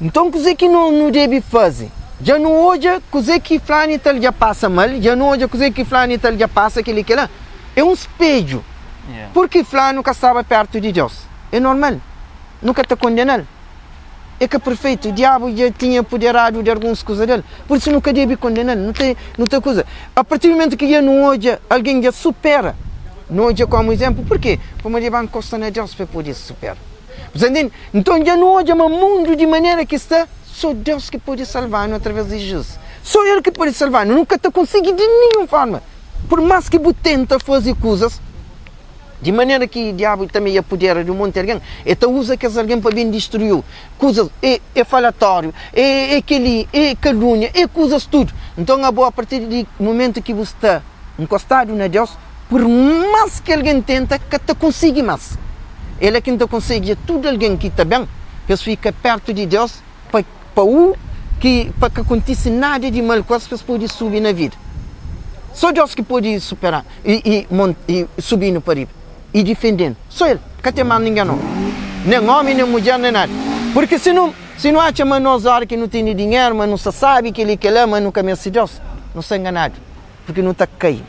Nton kuzê ki nos nu debe faze? Dja nu odja kuzê ki flanu i tal dja pasa mal, dja nu odja kuzê ki flanu i tal dja pasa kel-li kel-la. É un spedju. Purki flanu ka staba pértu di Deus? É normal. Nu ka ta kondena-l. É ka perfeitu. Diabu dja tinha apoderadu di alguns kuza del. Pur isu nu ka debe kondena-l. Nu ta, nu ta kuza. Apartir di mumentu ki dja nu odja algen dja supera, nu odja kómu izénplu. Purkê? Pamodi el ba nkosta na Deus pa el pode supera. Bu ta ntende? Nton dja nu odja ma mundu di manera ki sta, sô Deus ki pode salva-nu através di Jizus. Sô El ki pode salva-nu. Nu ka ta konsigi di ninhun fórma. Pur más ki bu tenta faze kuzas di manera ki Diabu tanbê dja pudera di un monti algen, el ta uza kes algen pa ben distrui-u. Kuzas é é falatóriu, é é kel-li, é kalúnia, é kuzas tudu. Nton abo apartir di mumentu ki bu sta nkostadu na Deus, Pur más ki algen tenta, ka ta konsigi más. El é ki N ta konsegui tudu algen ki ta ben, pa es fika pértu di Deus, pa pa u ki pa ka kontise nada di mal ku es, pa es pode subi na vida. Sô Deus ki pode supera i i mon i subi-nu pa riba i difende-nu. Sô El, ka ten más ningen nau, nen ómi, nen mudjer, nen nada. Purki si nu si nu atxa ma nos óra ki nu tene dinheru, ma nu sta sabi kel-li, kel-la, ma nu ka meste Deus, nu sta nganadu. Porque nu ta kai.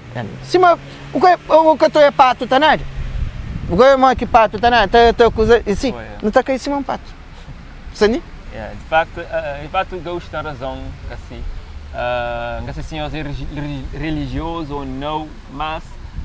Sima o ka o ka ta oia patu ta nada. Bu ka oia modi ki patu ta nada, ta ta kuza e si, nu ta kai sima un patu. Sabe? Yeah, de facto, de facto Gaúcho tem razão, assim. Não sei se senhor é religioso ou não, mas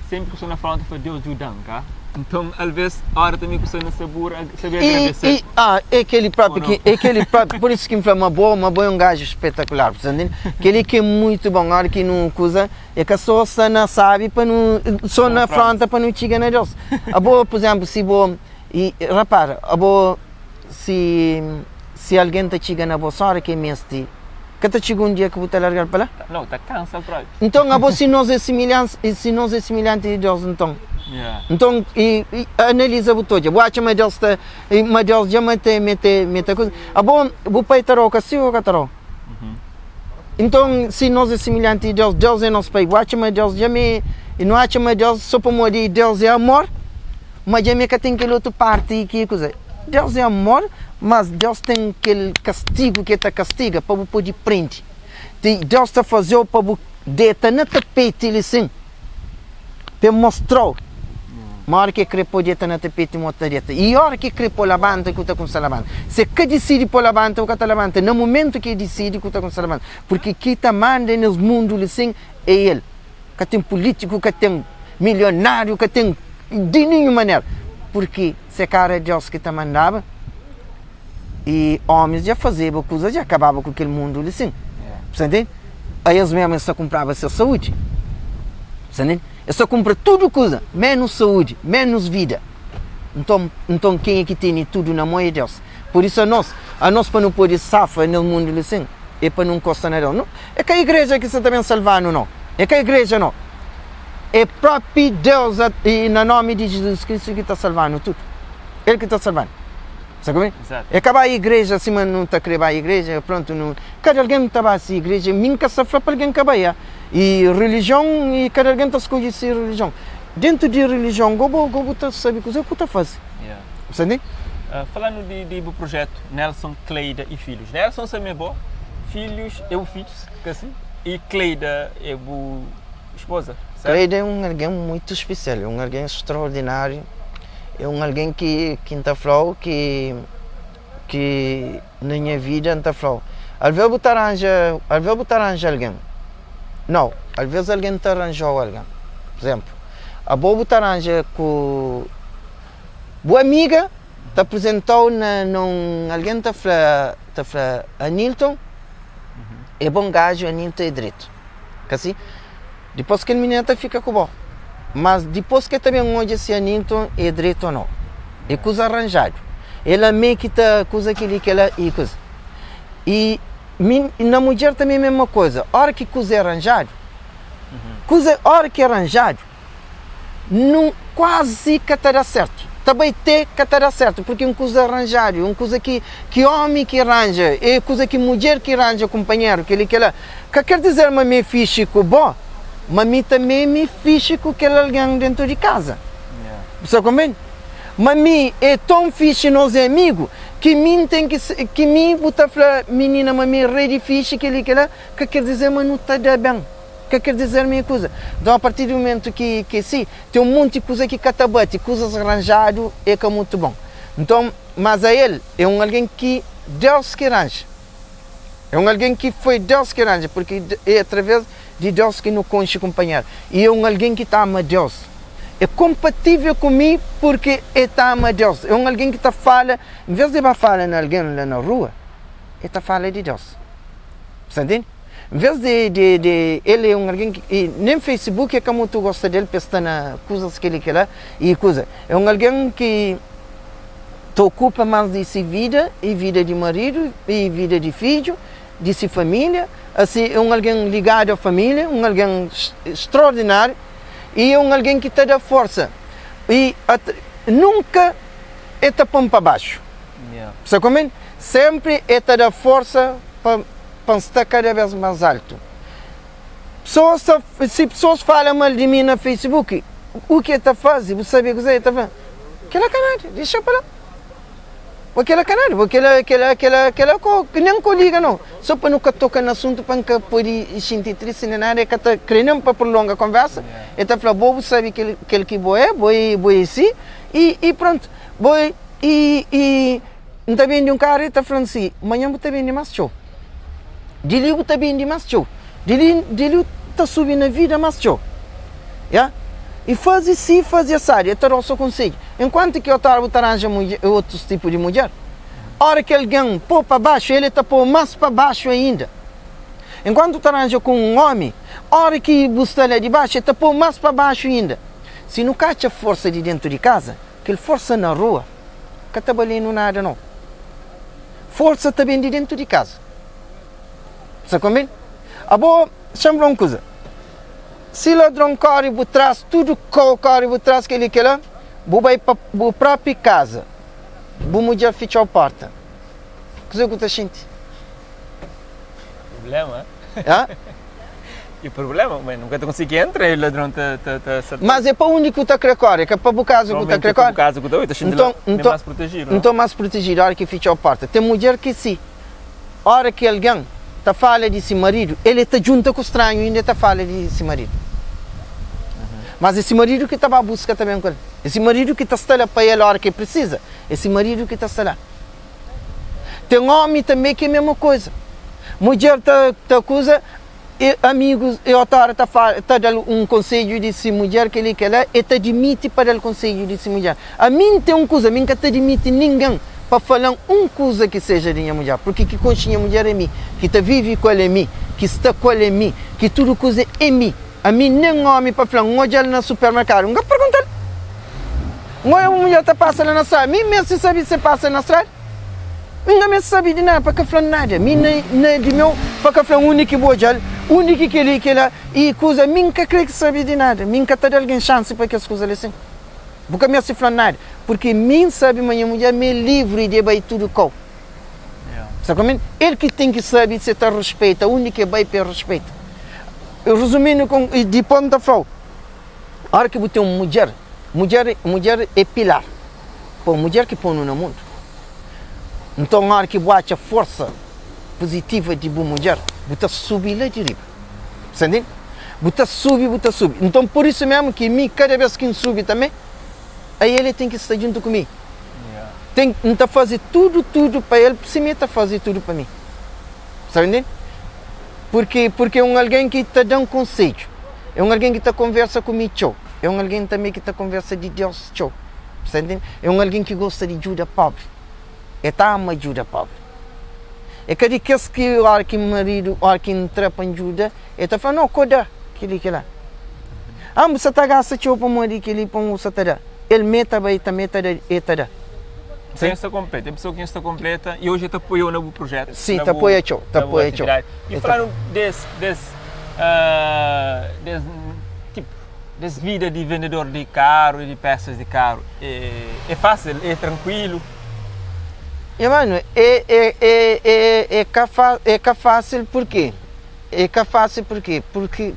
sempre que estou na fronte foi Deus ajudan, cá. Então, às vezes, hora também que estou na sabor, saber agradecer. E, e, ah, é aquele próprio que, é aquele próprio, por isso que me fala, uma boa, uma boa é um gajo espetacular, você entende? Aquele que é muito bom, hora que não coisa, é que só está na sabe para não, só na fronte para não chegar na Deus. A boa, por exemplo, se boa, e repara, a boa, se se alguém ta txiga na bo só hora que é meste, ka ta txiga um dia que bu ta largar pa lá? Não, ta cansa próprio. Então, abo se nós é semelhante, se nós é semelhante de Deus, então. Yeah. Então, e, e analisa bu toja. Bu acha ma Deus ta, ma Deus já mete, mete, mete coisa. Abo, bu pai ta roca si ou ka ta roca? Então, se nós é semelhante de Deus, Deus é nosso pai. Bu acha ma Deus já me, e não acha ma Deus só pamodi Deus é amor, mas já me ka tem aquele outro parte que coisa. Deus é amor, mas Deus tem aquele castigo que ta castiga pa bu pode prende. Deus ta fazeu pa bu deta na tapeti li sin, pa el mostrau ma ora ki el kre poi deta na tapeti mo ta deta, i ora ki el kre poi labanta ku ta kumsa labanta. Si el ka disidi poi labanta, bu ka ta labanta na mumentu ki el disidi ku ta kumsa labanta, purki ki ta manda nes mundu li sin é el. Ka ten pulitiku, ka ten milionariu, ka ten di ninhun manera, purki se ka era Deus ki ta mandaba. I omis dja fazeba kuza, dja kababa ku kel mundu li sin. Bu sta ntende? A es mesmu es ta kunpraba ses saúdi. Bu sta ntende? Es ta kunpra tudu kuza, menus saúdi, menus vida. Nton, nton kenha ki tene tudu na mon é Deus. Pur isu anos, anos pa nu pode safa nes mundu li sin, é pa nu nkosta na Deus. Nu, é ka igreja ki sta ta ben salva-nu, nau. É ka igreja, nau. É propi Deus i na nomi di Jizus Kristu ki ta salva-nu tudu. El ki ta salva-nu. Sa ku mi? É ka bai igreja sima nu ta kre bai igreja, prontu nu kada algen ta bai si igreja, mi N ka sta fla pa algen ka bai, i rilijion i kada algen ta skodje si rilijion. Dentu di rilijion go bo go bu ta sabe kuze ku ta faze. Bu sa ntende? Falando di di bu projetu Nelson, Cleida i Filhos. Nelson sa mi é bo? Filhos é bu fidjus, ka si? E Cleida é bu esposa, certo? Cleida é un algen muitu spesial, é un algen straordináriu, é un algen ki ki N ta fla-u ki ki na nha vida N ta fla-u, alvês bu ta ranja, alvês bu ta ranja algen, nau, alvês algen ta ranja-u algen. Pur izénplu, abo bu ta ranja ku bu amiga ta aprizenta-u na na un algen ta fla ta fla Anilton é bon gaju Anilton é dretu ka si dipôs kel minina ta fika ku bo mas dipôs ke ta ben odja si Anilton é dretu o nau é kuza aranjadu el amé ki ta kuza keli kela i kuza i mi na mudjer tanbe é mesma koza ora ki kuza é aranjadu kuza ora ki é aranjadu nu kuazi ka ta da sertu. Ta bai te ka ta da sertu, purki un kuza ranjadu, un kuza ki ki omi ki ranja, e kuza ki mudjer ki ranja kunpanheru, kel-li kel-la. Ka ker dizer ma mi é fixi ku bo, ma mi tanbe mi fixi ku kel algen dentu di kaza. Bu sta konprende? Ma mi é ton fixi, nos é amigu, ki mi N ten ki ki mi bu ta fla minina ma mi é rei di fixi, kel-li kel-la, ka ker dizer ma nu ta da ben. Ka ker dizer mi kuza. Nton a partir di mumentu ki ki si, ten un monti kuza ki ka ta bati, kuzas ranjadu e ka mutu bon. Nton, mas a el e un algen ki Deus ki ranja. E un algen ki foi Deus ki ranja, purki e atraves di Deus ki nu konxe kunpanheru. I e un algen ki ta ama Deus. E konpativel ku mi purki e ta ama Deus. E un algen ki ta fala, en ves di ba fala na algen la na rua, e ta fala di Deus. Sa ntende? Nvês di di di el é un algen ki i nen Facebook é ka mutu gosta del pa el sta na kuzas kel-li kel-la i kuza. É un algen ki ta okupa más di se vida i vida di maridu i vida di fidju, di se família. Asi é un algen ligadu a família, un algen straordináriu i é un algen ki ta da forsa i nunka el ta pô-m pa baxu. Sa konprende? Sénpri el ta da forsa pa pa N sta kada bes más altu. Pesoas ta, si pesoas fala mal di mi na Facebook, u ki el ta faze, bu sabe kuzê el ta fla? Kela ka nada, dexa pa la. Bo kela ka nada, bo kela, kela, kela, kela ko, nen ko liga no. So pa nu ka toka na asuntu pa N ka pode xinti tristi nen nada, el ka ta kre nen pa prolonga konversa, el ta fla, bo bu sabe kel, kel ki bo é, bo é, bo é si, i, i prontu. Bo é, i, i. N ta bende un karu, el ta fla-m si, Manhan bu ta bende más txeu. Di li bu ta bende más txeu. Di li, di li bu ta subi na vida más txeu. Ya? I faze si, faze asadu. El ta da-u so konsedju. Enkuantu ki otu óra bu ta ranja mudjer, otus tipu di mudjer, óra ki algen pô pa baxu, el ta pô más pa baxu ainda. Enkuantu bu ta ranja ku un ómi, óra ki bu sta la di baxu, el ta pô más pa baxu inda. Si nu ka atxa forsa di dentu di kaza, kel forsa na rua ka ta balenu nada no. Forsa ta ben di dentu di kaza. Sa konbeni? Abo, xa-m fla un kuza. Si ladron kori bu tras, tudu kau kori bu tras, kel-li, kel-la, bu bai pa bu propi kaza, bu mudjer fitxa-u porta, kuze ku ta xinti? Problema. Ha? E problema, mas nunka ta konsigi entra e ladron ta ta ta salta. Mas é pa undi ku ta kre kore, ka pa bu kaza ku ta kre kore? Bu kaza ku ta oi, ta xinti la Nton, mais protegidu, nton mais protegidu ora ki fitxa porta. Ten mudjer ki si ora ki algen ta fala di si maridu, el e ta djunta ku stranhu inda e ta fala di si maridu. Mas é si maridu ki ta ba buska ta ben ku el. É si maridu ki ta sta la pa el ora ki el prisiza. É si maridu ki ta sta la. Ten omi tanbe ki é mesma koza. Mudjer ta ta kuza e amigus e otu ora ta fala ta dal un konsedju di si mudjer keli kela e ta dimiti pa dal konsedju di si mudjer. Ami N ten un kuza mi N ka ta dimiti ningen pa falan un kuza ki seja di nha mudjer purki ki konxi nha mudjer é mi, ki ta vivi ku el é mi, ki sta ku el é mi, ki tudu kuza é mi. Ami nen omi pa flan N odjal na supermerkadu N ka perguntal. N oia un mulher ta pasa la na strada, mi meste sabe se pasa na strada? Mi N ka meste sabe di nada pa ka fla-m nada. Mi na na di meu pa ka fla-m undi ki bu odja-l, undi ki kel-li, kel-la i kuza. Mi N ka kre sabe di nada. Mi N ka ta da algen xansi pa kes kuza li sin. Bu ka meste fla-m nada, purki mi N sabe ma nha mulher mi é livri di e bai tudu kau. Sa konprende? El ki ten ki sabe se ta respeita undi ki e bai pa e respeita. Rezumindu, dipos N ta fla-u. Ora ki bu ten un mudjer, mudjer, mudjer é pilar. Pô, mudjer ki pô-nu na mundu. Nton, ora ki bu atxa forsa puzitiva di bu mudjer, bu ta subi la di riba. Sa ntende? Bu ta subi, bu ta subi. Nton, pur isu mésmu ki mi, kada bês ki N subi tanbê, aí el ten ki sta djuntu ku mi. Ten, N ta faze tudu, tudu pa el, sima el ta faze tudu pa mi. Sa ntende? Purki, purki é un algen ki ta da-m konsedju, é un algen ki ta konversa ku mi txeu, é un algen tanbê ki ta konversa di Deus txeu. Sa ntende? É un algen ki gosta di djuda póbri. El ta ama djuda póbri. É ka di kes ki óra ki maridu, óra ki N tra pa N djuda, el ta fla, No, ko da kel-li, kel-la. Ah, bu sa ta gasta txeu pamodi kel-li, pamodi bu sa ta da. El mê ta bai tanbê ta da, el ta da. Nton el sta konpleta, é pessoa ki nhos sta konpleta i oji el ta apoiau na bu projetu, Sim, ta apoia txeu, ta apoia txeu. I fla-nu des, des, des, tipo, des vida di vendedor di karu i di pesas di karu, é fásil, é trankuilu? Nha mano, é, é, é, é, é ka fa, é ka fásil purkê? É ka fásil purkê? Purki,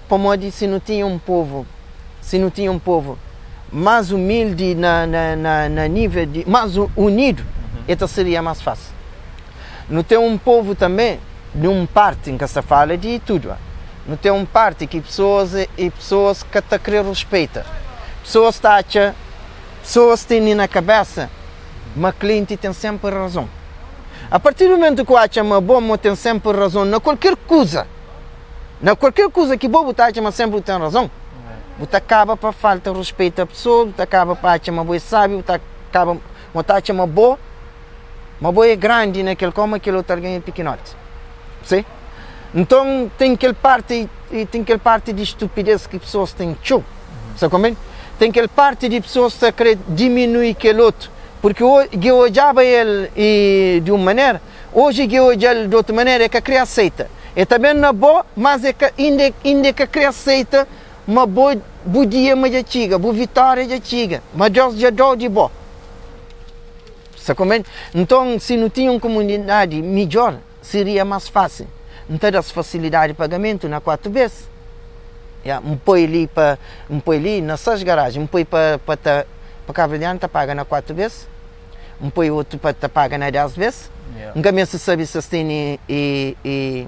pamodi si nu tinha un povu, si nu tinha un povu más umildi na, na, na, na nível di, más unidu, e ta seria más fásil. Nu ten un povu tanbê, di un parti, N ka sta fala di tudu, nu ten un parti ki pesoas, e pesoas ka ta kre ruspeita, pesoas ta atxa, pesoas tene na kabésa ma klienti ten sénpri razon. A partir di mumentu ki bu atxa ma bo mo ten sénpri razon na kualker kuza, na kualker kuza ki bo bu ta atxa ma sénpri bu ten razon, bu ta kaba pa falta ruspeita pesoa, bu ta kaba pa atxa ma bo é sábiu, bu ta kaba ma ta atxa ma bo ma bo é grandi na kel kau ma kel otu algen é pikinoti. Si? Nton ten kel parti ten kel parti di stupidez ki pesoas ten txeu. Sa konprende? Ten kel parti di pesoas ta kre diminui kel otu purki dja odjaba el di un manera, oji dja odja-l di otu manera, el ka kre aseita. El ta ben na bo, mas el ka inda inda el ka kre aseita ma bo bu dia ma dja txiga, bu vitória dja txiga, ma Deus dja da-u di bo. Sa konprende? Nton, si nu tinha un komunidadi midjór, seria más fásil. N ta da-s fasilidadi di pagamentu na 4 bês. Ya, N poi li pa, N poi li na 6 garaji, N poi pa pa ta pa kabuverdianu ta paga na 4 bês, N poi otu pa ta paga na 10 bês. N ka meste sabe si es tene e e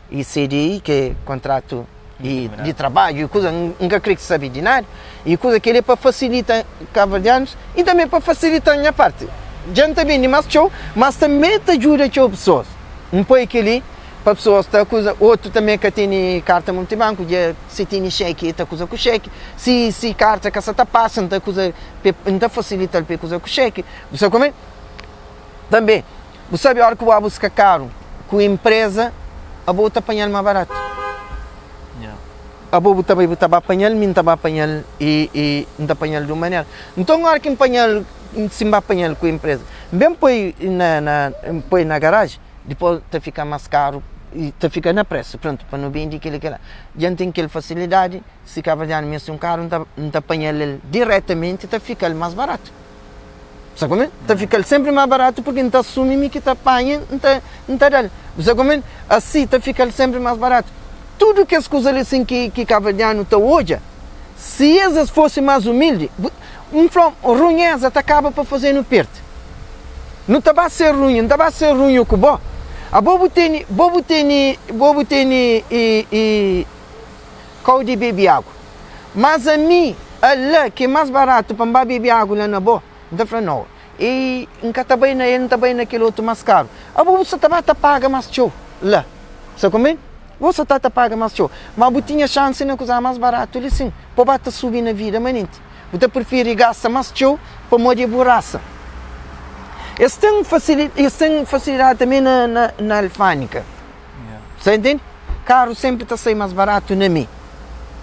e CDI, ki é kontratu di di trabadju i kuza, N ka kre sabe di nada. I kuza kel-li é pa fasilita kabuverdianus i tanbe pa fasilita nha parti. Dja N ta bende más txeu, mas tanbe ta djuda txeu pesoas. N poi kel-li pa pesoas ta kuza. Otu tanbe ka tene karta multibanku, dja si tene xeki e ta kuza ku xeki, si si karta ka sa ta pasa N ta kuza N ta fasilita-l pa e kuza ku xeki. Bu sabe kome? Tanbe, bu sabe ora ki bu ba buska karu ku inpreza, abo bu ta panha-l ma baratu. Abo bu ta bai bu ta ba panha-l, mi N ta ba panha-l i i N ta panha-l di un manera. Nton ora ki N panha-l, si N ba panha-l ku inpreza, N ben poi na na N poi na garaji, dipos ta fika mas karu i ta fika na presu. Prontu, pa nu bende kila kila. Dja N ten kel fasilidadi, si kabuverdianu meste un karu, N ta N ta panha-l el diretamenti, ta fika-l mas baratu. Sa kome? Ta fika-l senpri más baratu purki N ta asumi mi ki ta panha N ta N ta da-l. Bu sa kome? Asi ta fika-l senpri más baratu. Tudu kes kuza li sin ki ki kabuverdianu ta odja, si es es fosi más umildi, bu N fla-u, runheza ta kaba pa faze-nu perdi. Nu ta ba ser runhu, N ta ba ser runhu ku bo. Abo bu tene, bo bu tene, bo bu tene i i kau di bebe agu. Mas ami, ala ki é más baratu pa N ba bebe agu la na bo? N ta fla, Nau, i N ka ta bai na el, N ta bai na kel otu más karu. Abo bu sta ta ba ta paga más txeu la. Bu sta konprende? Bo sta ta ta paga más txeu. Má bu tinha xansi na kuza más baratu li sin, pa bu ba ta subi na vida manenti. Bu ta prifiri gasta más txeu pamodi é bu rasa. Es ten fasili, es ten fasilidadi tanbê na, na, na alfândika. Sa intende? Karu senpri ta sai mas baratu na mi.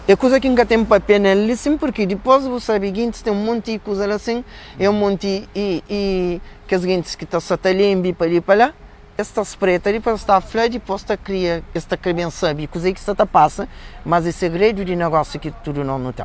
É kuza ki N ka ten papia nel li sin, purki dipos bu sabe gintis ten un monti kuza la sin, e un monti i i kes gintis ki ta sa ta lenbi pa li pa la, es ta spreta dipos es ta fla dipos ta kria es ta kre ben sabe kuze ki sa ta pasa, mas é segredu di negósiu ki tudu nos nu ten.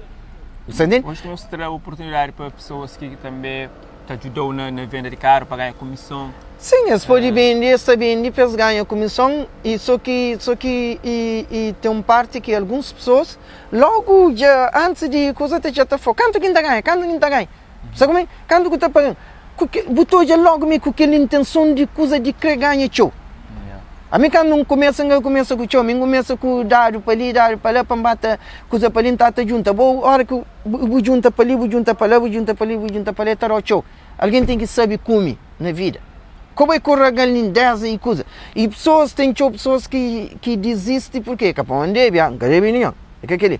Bu sa intende? Oji nos ta da oportunidadi pa pesoas ki tanbe ta djuda-u na na venda di karu pa ganha kumison. Sin, es pode bende, es ta bende pa es ganha kumison i so ki so ki i i ten un parti ki alguns pesoas logu dja antis di kuza ta dja ta fla kantu ki N ta ganha, kantu ki N ta ganha, sabe kuma kantu ku ta paga-m ku ke bu ta odja logu mi ku kel intenson di kuza di kre ganha txeu. Ami kandu N kumesa, N ka kumesa ku txeu, mi N kumesa ku dadu pa li, dadu pa la, pa N ba ta kuza pa li, N ta ta djunta. Bo, ora ki bu djunta pa li, bu djunta pa la, bu djunta pa li, bu djunta pa la, e ta dau txeu. Algen ten ki sabe kume na vida. Ka bai ku ragalindeza i kuza. I pesoas, ten txeu pesoas ki ki dizisti purke ka pa N debe, ah, N ka debe ninhun. É ka kel-li.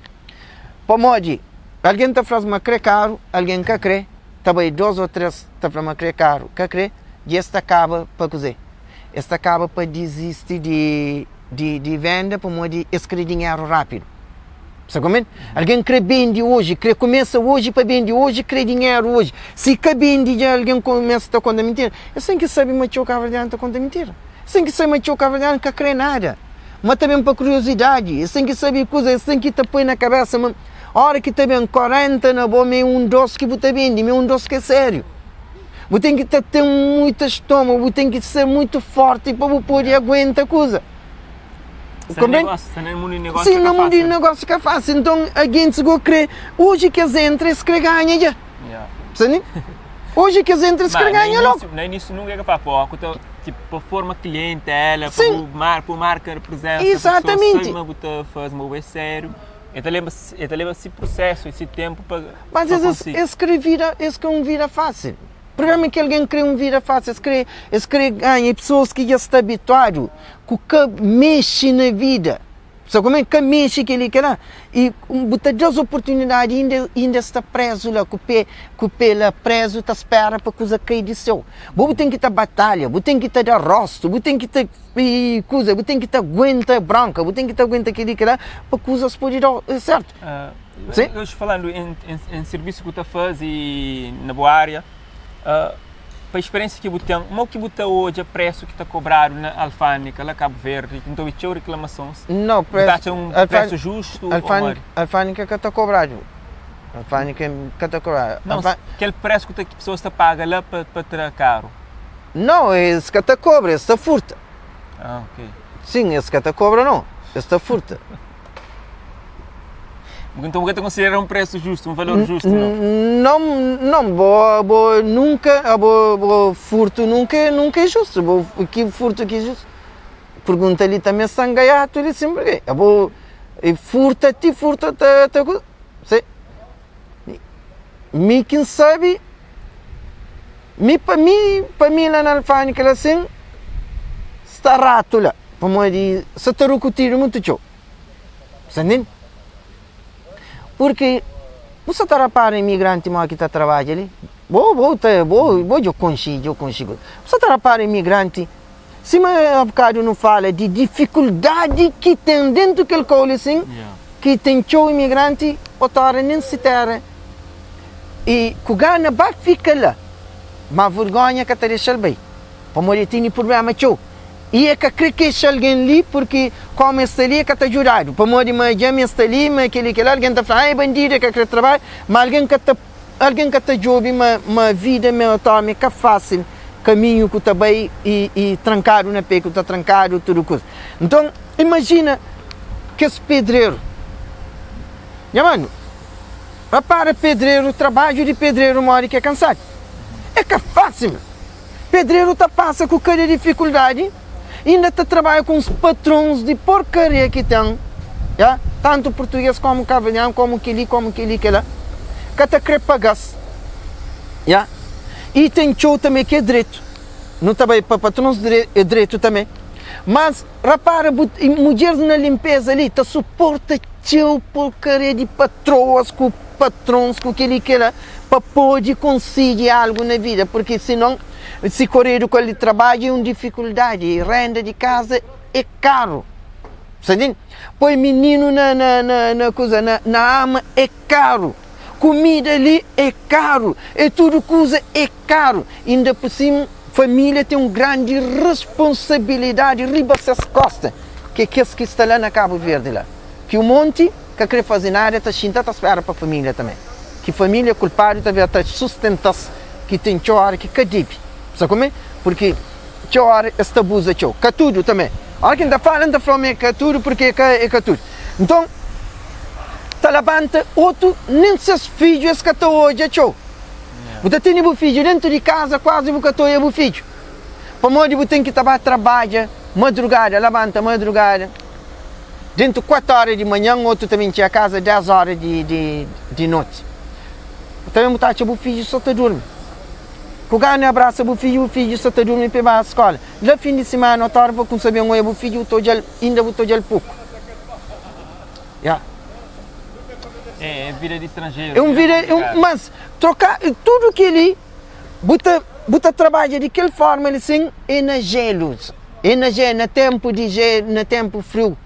Pamodi algen ta fla-s ma kre karu, algen ka kre, ta bai dos o tres ta fla ma kre karu, ka kre, dja es ta kaba pa kuzê? Es ta kaba pa dizisti di di di venda pamodi es kre dinheru rápidu. Sa komprende? Algen kre bende oji, kre kumesa oji pa bende oji, kre dinheru oji. Si ka bende dja algen kumesa ta konta mintira. Es ten ki sabe ma txeu kabuverdianu ta konta mintira. Es ten ki sabe ma txeu kabuverdianu ka kre nada. Ma ta ben pa kuriozidadi. Es ten ki sabe kuza, es ten ki ta poi na kabesa ma ora ki ta ben 40 na bo ma é un dos ki bu ta bende, ma é un dos ki é sériu. Bu ten ki ta ten muita estômagu, bu ten ki ser muitu forti pa bu pode aguenta kuza. Komprende? Na mundu di negósiu Sim, na mundu di negósiu ka fásil. Nton, agentis go kre, oji ki es entra, es kre ganha dja. Sabe? Oji ki es entra, es kre ganha logu. Na inísiu nunka é ka fásil. Pô, ku ta, tipo, pa forma klientela, pa bu mar, pa bu marka presensa, Exatamente. pa pessoas sabe ma bu ta faze, ma bu é sériu. E ta leba, e ta leba si prusesu e si tempu pa Mas pa es, konsigi. es kre vida, es kre un vida fásil. Prublema é ki algen kre un vida fásil, es kre, es kre ganha. E pesoas ki dja sta abituadu ku ka mexe na vida, sabe como é? Ka mexe kel-li, kel-la. I bu ta da-s oportunidadi inda, inda es sta prézu la, ku pé, ku pé la prézu ta spera pa kuza kai di séu. Bo bu ten ki ta batalha, bu ten ki ta da róstu, bu ten ki ta kuza, bu ten ki ta aguenta bronka, bu ten ki ta aguenta kel-li, kel-la, pa kuzas pode da sértu. Sim. Hoje falando em, em, em serviço que tu faz e na boa área, uh, pa experiência que bu tem, mo que bu ta odja preço que ta cobrado na alfândega lá Cabo Verde, então e txeu reclamações. Não, preço, bu ta um preço justo alfândega, alfândega ka ta cobrado. Alfândega ka ta cobrado. Não, Alfân... aquele preço que, ta, que pessoas ta paga lá pa, pa tra carro. Não, eles ka ta cobra, eles ta furta. Ah, ok. Sim, eles ka ta cobra não, eles ta furta. Então bu ka ta konsidera un presu justu, un valor justu, não? Não, não, bo, bo nunka, bo, bo furtu nunka, nunka é justu. Bo, ki furtu ki é justu? Pergunta li também sta ngaiatu li sim, porque bo furta ti furta ta, ta, se, mi ki n'sabi, mi pa mi, pa mi la na alfândega la sin, sta ratu la, pamodi sa ta rukutidu mutu txeu. Sa ntende? Purki bu sa ta rapara imigranti modi ki ta trabadja li? Bo, bo ta, bo, bo dja konxe, dja konxe kuza. Bu sa ta rapara imigranti, sima abokadu nu fala di difikuldadi ki ten dentu kel kau li sin, ki ten txeu imigranti, otora nen si tera i ku gana ba fika la, ma vergonha ka ta dexa-l bai, pamodi el tene prublema txeu. I e ka kre kexa algen li, purki komu e sta li e ka ta djudadu, pamodi ma dja mi e sta li, ma kel-li kel-la, algen ta fla, ah e bandidu, e ka kre trabadja, ma algen ka ta algen ka ta djobe ma ma vida ma otomi ka fásil, kaminhu ku ta bai i i trankadu na pe ku ta trankadu tudu kuza. Nton, imajina kes pedreru, nha manu, rapara pedreru, trabadju di pedreru modi ki é kansadu, é ka fásil ma. Pedreru ta pasa ku kada difikuldadi, inda ta trabadja ku uns patrons di porkaria ki ten, ya, tantu purtuges komu kabuverdianu, komu keli, komu keli, kela, ka ta kre paga-s, ya. I ten txeu tanbe ki é dretu, nu ta bai pa patrons é dretu tanbe, mas rapara bu mudjeris na linpeza li ta suporta txeu porkaria di patroas ku patrons ku keli kela pa pode konsigi algu na vida, purki sinon si koredu ku el di trabadju é un difikuldadi, renda di kaza é karu, sa ntende? Poi mininu na na na na kuza na na ama é karu, kumida li é karu, é tudu kuza é karu, inda pur sima família ten un grandi responsabilidadi riba ses kosta, ki é kes ki sta la na Kabu Verdi la, ki un monti ka kre faze nada ta xinta ta spera pa família tanbe. Ki família kulpadu ta ben ta sustenta-s ki ten txeu óra ki ka debe. Sabe kome? Purki txeu óra es ta abuza txeu. Ka tudu tanbe. Óra ki N ta fala, N ta fla ma é ka tudu purki é ka é ka tudu. Nton, ta labanta otu, nen ses fidju es ka ta odja txeu. Bu ta tene bu fidju dentu di kaza, kuazi bu ka ta odja bu fidju. Pamodi bu ten ki ta ba trabadja. Madrugada, labanta madrugada, dentu 4 ora di manhan, otu ta ben txega kaza 10 ora di, di, di noti. Bu ta ben bu ta atxa bu fidju so ta durmi. Ku gana abrasa bu fidju, bu fidju sa ta durmi pa e ba skola. La fin di simana, otu ora pa kumsa ben oia bu fidju, bu ta odja-l, inda bu ta odja-l poku. Ya. É, é vida di stranjeru. É un vida, é un, mas troka tudu keli bu ta bu ta trabadja di kel forma li sin é na jelu, é na jelu, na tempu di jelu, na tempu friu,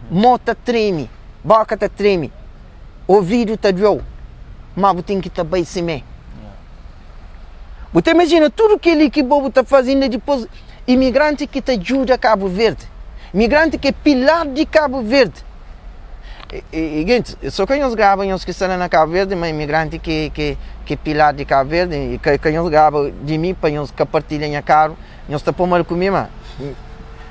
mo ta tremi, boka ta tremi, ovidu ta dueu, ma bu ten ki ta bai simé. Bu ta imajina tudu keli ki bo bu ta faze inda dipôs imigranti ki ta djuda Kabu Verdi, imigranti ki é pilar di Kabu Verdi. E, gentis, sô ka nhos graba nhos ki sta la na Kabu Verdi, ma imigranti ki ki ki é pilar di Kabu Verdi, ka ka nhos graba di mi pa nhos ka partilha nha karu, nhos ta pô mal ku mi ma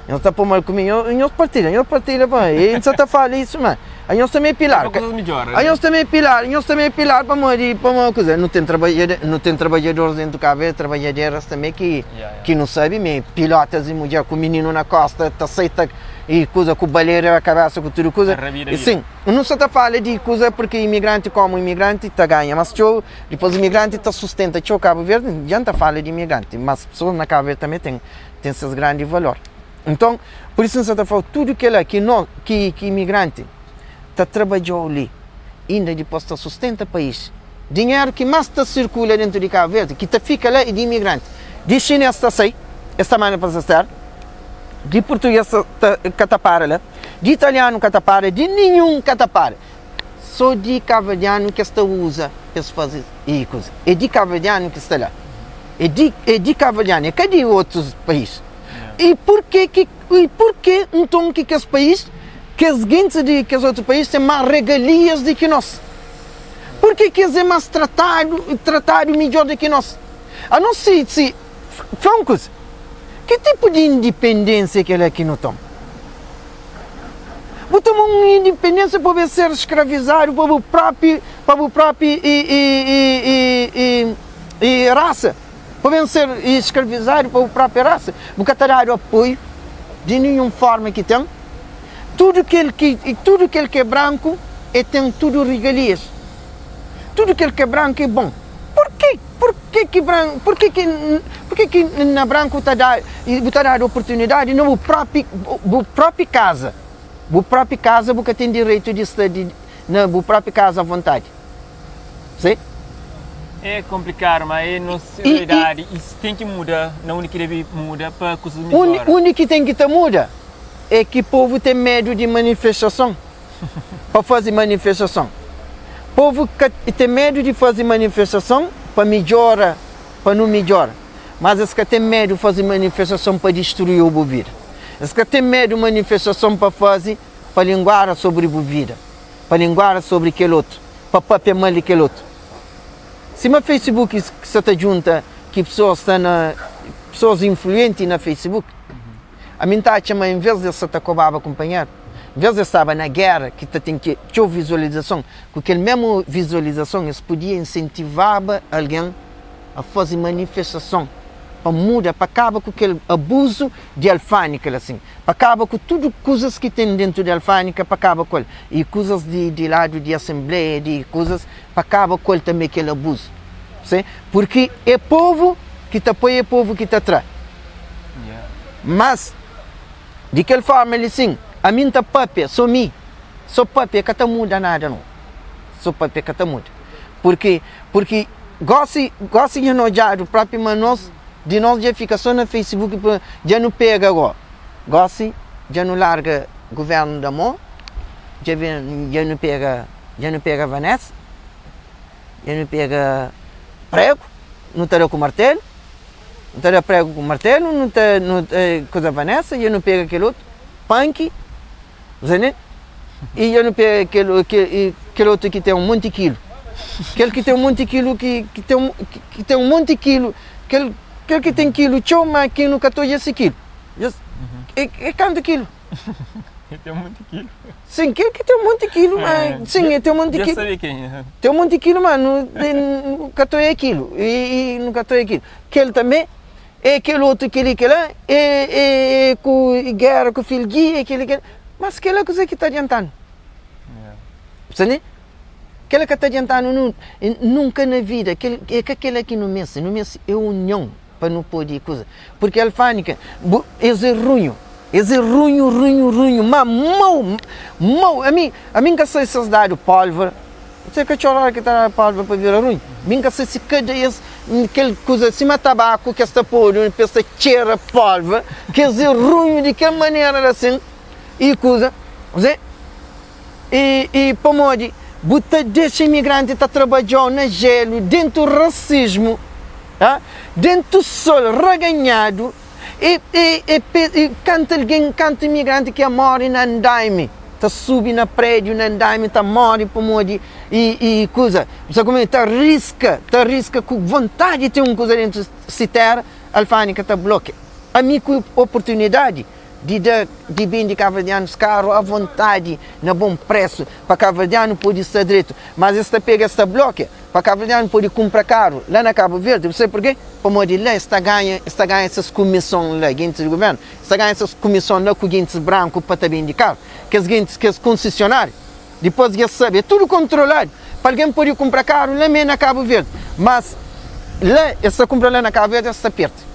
nhos ta pô mal ku mi, nhos partilha, nhos partilha pa e N sa ta fala isu ma anhos tanbe é pilar, anhos tanbe é pilar, nhos tanbe é pilar pamodi pamodi kuze, nu ten trabadjador, nu ten trabadjadoris dentu Kabu Verdi, trabadjaderas tanbe ki ki nu sabe ma é pilotas di mudjer ku mininu na kosta ta sai ta i kuza ku balera na kabesa ku tudu kuza i sin nu sa ta fala di kuza porque imigranti komu imigranti ta ganha mas txeu dipôs imigranti ta sustenta txeu Kabu Verdi dja N ta fala di imigranti mas pesoas na Kabu Verdi tanbe ten ten ses grandi valor nton pur isu N sa ta fala tudu kila ki no ki ki imigranti ta trabadjau li inda dipôs ta sustenta país dinheru ki mas ta sirkula dentu di Kabu Verdi ki ta fika la é di imigranti di xines ta sai es ta manda pa ses tera Di purtuges ta ka ta para la, di italianu ka ta para, di ninhun ka ta para. So di kabuverdianu ki es ta uza pa es faze e kuza. É di kabuverdianu ki sta la. É di é di kabuverdianu, é ka di otus país. E purke ki e purke nton ki kes país, kes gentis di kes otu país ten más regalias di ki nos? Purke ki es é más tratadu tratadu midjor di ki nos? A nos si si Fla un kuza, ki tipu di indipendénsia é kel-la ki nu toma? Bu toma un indipendénsia pa bu ser skravizadu pa bu própi pa bu própi i rasa, pa ben ser skravizadu pa bu própi rasa. Bu ka ta dadu apoiu di ninhun fórma ki ten. Tudu kel ki tudu kel ki é branku e ten tudu rigalias. Tudu kel ki é branku é bon. Purkê? Purkê ki bran, purkê ki, purkê ki na branku ta da, bu ta dadu oportunidadi na bu propi, bu propi kaza, bu propi kaza bu ka ten direitu di sta di, na bu propi kaza avontadi. Si? É komplikadu, ma é nos realidadi i ten ki muda na undi ki debe muda pa kusas midjora. Undi ki ten ki ta muda é ki povu ten medu di manifestason. pa faze manifestason. Povu ka ten medu di faze manifestason pa midjora, pa nu midjora, mas es ka ten medu faze manifestason pa distruiu bu vida. Es ka ten medu manifestason pa faze pa linguara sobri bu vida, pa linguara sobri kel otu, pa papia mal di kel otu. Sima Facebook ki sa ta djunta ki pesoas sta na pesoas influenti na Facebook. Ami N ta atxa ma envês di es sa ta kobaba kunpanheru, envês di es staba na géra ki ta ten ki txeu vizualizason, ku kel mésmu vizualizason es podia insentivaba algen a faze manifestason pa muda, pa kaba ku kel abuzu di alfânika la sin, pa kaba ku tudu kuzas ki ten déntu di alfânika, pa kaba ku el, i kuzas di di ladu di asenbleia, di kuzas, pa kaba ku el tanbê kel abuzu. Purki é povu ki ta poi, é povu ki ta tra. Mas, di kel forma li sin, ami N ta papia, so mi, so papia ka ta muda nada no. So papia ka ta muda. Purki, purki gosi, gosi dja no odjadu propi ma nos, di nos dja fika so na Facebook pa dja nu pega go. Gosi dja nu larga guvernu da mo, dja ben, dja nu pega, dja nu pega Vanessa, dja nu pega pregu, nu ta da ku martelu. Nu ta da pregu ku martelu, nu ta nu ta kuza Vanessa, dja nu pega kel otu panki, zane, i dja nu pega kel kel otu ki ten un monti kilu, kel ki ten un monti kilu ki ki ten un ki ten un monti kilu, kel kel ki ten kilu txeu ma ki nu ka ta odja si kilu, é é kantu kilu? Tem monti kilu. Sim, kel ki tem um monti kilu, ma sim, el tem um monti kilu. Dja sabe kenha. Tem um monti kilu, ma nu, nu ka ta oia kilu. I, i nu ka ta oia kilu. Kel tanbe, É kel otu kel-li kel-la, é é é ku géra ku filgi, é kel-li kel-la. Mas kel-la kuzê ki ta adianta-nu? Bu sta ntende? Kel-la ka ta adianta-nu nu nunka na vida. Kel é ka kel-la ki nu meste. Nu meste é union pa nu pode kuza. Purki alfândika, bu es é runhu, es é runhu, runhu, runhu, má mau, mau. Ami, ami N ka sai si es dadu pólvora. Se katxor ora ki ta dadu pólvora pa bira runhu, mi N ka sai si kada es kel kuza sima tabaku ki es ta podu pa es ta txera pólvora, ki es é runhu di kel manera la asin i kuza. Kuzê? I, i pamodi bu ta dexa imigranti ta trabadja-u na jelu, dentu rasismu, ha? Dentu sol raganhadu, i, i, i, i kantu algen, kantu imigranti ki a móre na andaimi, ta subi na prédiu na andaimi ta móre pamodi i, i kuza. Bu sabe kuma ta riska, ta riska ku vontadi di ten un kuza dentu si téra, alfândika ta blokia. Ami ku oportunidadi di da di bende kaverdianus karu avontadi na bon presu pa kaverdianu pode sta dretu, mas es ta pega es ta blokia pa kaverdianu pode kunpra karu la na Kabu Verdi, bu sabe purke? Pamodi la es ta ganha, es ta ganha ses kumison la, gentis di guvernu, es ta ganha ses kumison la ku gentis branku pa ta bende karu, kes gentis, kes konsisionariu, dipos di es sabe, é tudu kontroladu pa algen pode kunpra karu la me na Kabu Verdi, mas la es ta kunpra la na Kabu Verdi es ta perde.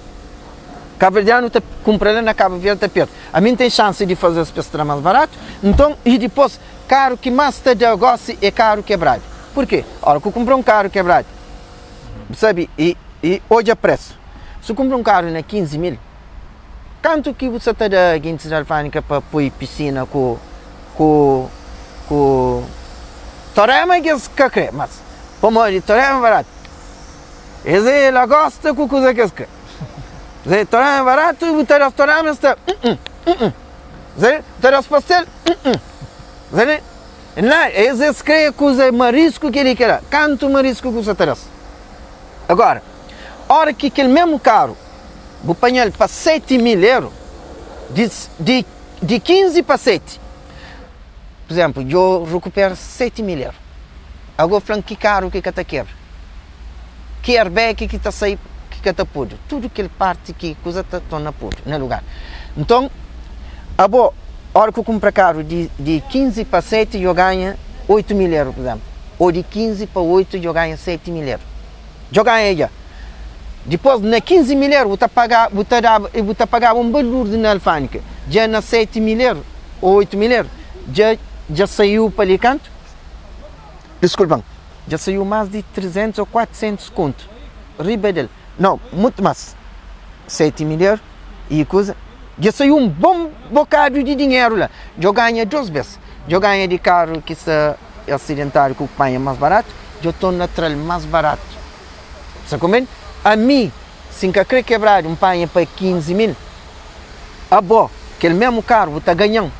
Kabuverdianu ta kunpra la na Kabu Verdi ta perdi. Ami N ten xansi di faze-s pa es tra más baratu. Nton, i dipôs, karu ki más ta da gósi é karu kebradu. Purkê? Óra ku kunpra un karu kebradu, bu sabe, i, i odja présu. Si bu kunpra un karu na 15 mil, kantu ki bu sa ta da gentis di alfândika pa poi pisina ku, ku, ku Torema ki es ka krê más, pamodi Torema baratu. Es é lagosta ku kuza ki es krê. Zé torna baratu bu ta da torna es ta Zé ta da pastel Zé na es es kre kuza marisku keli kela kantu marisku ku sa ta das agora ora ki kel mesmu karu bu panhal pa 7000 euro di di di 15 pa 7 por exemplo djo recupera 7000 euro ago flan ki karu ki ka ta kebra. Ki airbag ki ta sai ki ka ta pudu tudu kel parti ki kuza ta torna pudu na lugar. Nton abo ora ku kunpra karu di di 15 pa 7 djo ganha 8 mil euro pur izemplu o di 15 pa 8 djo ganha 7 mil euro djo ganha dja. Dipos na 15 mil euro bu ta paga bu ta daba bu ta pagaba un balurdu na alfândika dja na 7 mil euro o 8 mil euro dja dja saiu pa li kantu? Diskulpa-m. Dja saiu más di 300 ô 400 kontu riba del. Nau, mutu más. 7 milhar i kuza. Dja saiu un bon bokadu di dinheru la. Dja ganha dos bes. Dja ganha di karu ki sta asidentadu ku panha más baratu, dja torna tra-l más baratu. Sa konprende? Ami, si N ka kre kebradu, N panha pa 15 mil. Abo, kel mésmu karu, bu ta ganha-m.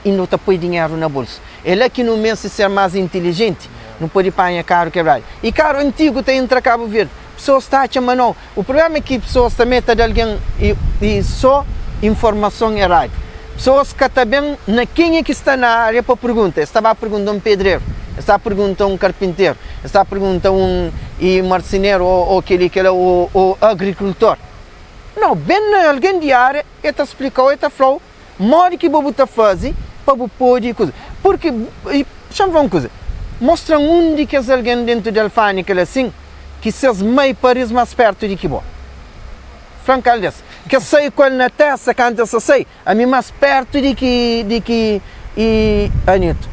i nu ta poi dinheru na bolsu. É la ki nu meste ser más intilijenti. Nu pode panha karu kebradu. I karu antigu ta entra Kabu Verdi. Pesoas ta atxa ma nau. U prubléma é ki pesoas tanbê ta da algen i sô informason eradu. Pesoas ka ta ben na kenha ki sta na ária pa pergunta. Es ta ba pergunta un pedreru, es ta pergunta un karpinteru, es ta pergunta un i marsineru ô kel-li, kel-la ô agrikultor. Nau, ben na algen di ária, el ta splika-u, el ta fla-u. Modi ki bo bu ta faze pa bu pode kuza? Purki, xa-m fla un kuza, mostra-m un di kes algen dentu di alfândika la sin, ki ses mai pari-s más pértu di ki bo. Fla-m kal di es ki es sai ku el na tésta kantu es ta sai, ami más pértu di ki di ki i Anitu,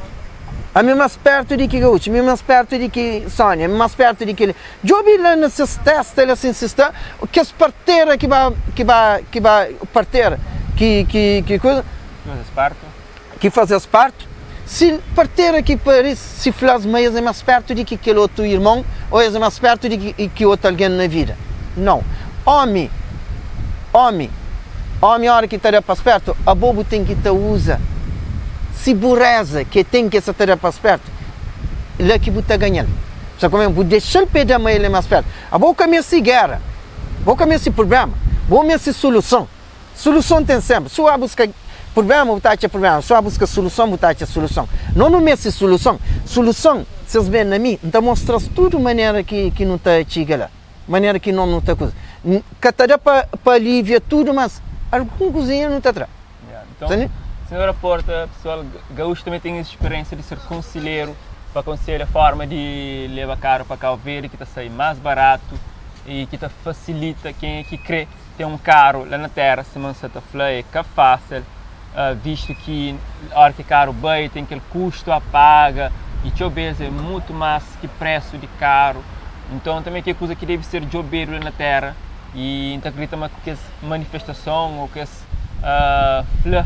ami más pértu di ki Gaúcha, ami más pértu di ki Sónia, ami más pértu di kel-li. Djobe la na ses testa la sin si sta kes partera ki ba ki ba ki ba partera ki ki ki kuza Faze-s partu. Ki faze-s partu. Si partera ki pari-s si fla-s ma es é más pértu di ki kel otu irmon ô es é más pértu di ki ki otu algen na vida. Nau. Ómi, ómi, ómi óra ki ta da pa spértu, abo bu ten ki ta uza si bureza ki el ten ki el sa ta da pa spértu, la ki bu ta ganha-l. Sa kume, bu dexa-l pa e da ma el é más pértu. Abo bu ka meste géra, bo ka meste prubléma, bo meste suluson. Suluson ten sénpri. Si bu ba buska prubléma, bu ta atxa prubléma. Si bu ba buska suluson, bu ta atxa suluson. No nu meste suluson. Suluson, si es ben na mi, N ta mostra-s tudu manera ki ki nu ta txiga la, manera ki no nu ta kuza. Ka ta da pa pa alivia tudu, mas algun kuzinha nu ta tra. Então, senhora Porta, pessoal gaúcho também tem essa experiência de ser conselheiro pa aconselha forma de leva carro pa Cabo Verde ki ta sai mais barato e ki ta facilita quem é ki crê ter um carro lá na terra, sima nsa ta fla é ka fácil, visto ki ora ki carro bai tem kel custo a paga e txeu bes é mutu más ki preço di carro, então também ke kuza ki debe ser djobedu lá na terra e nta acredita ma kes manifestason ou kes fla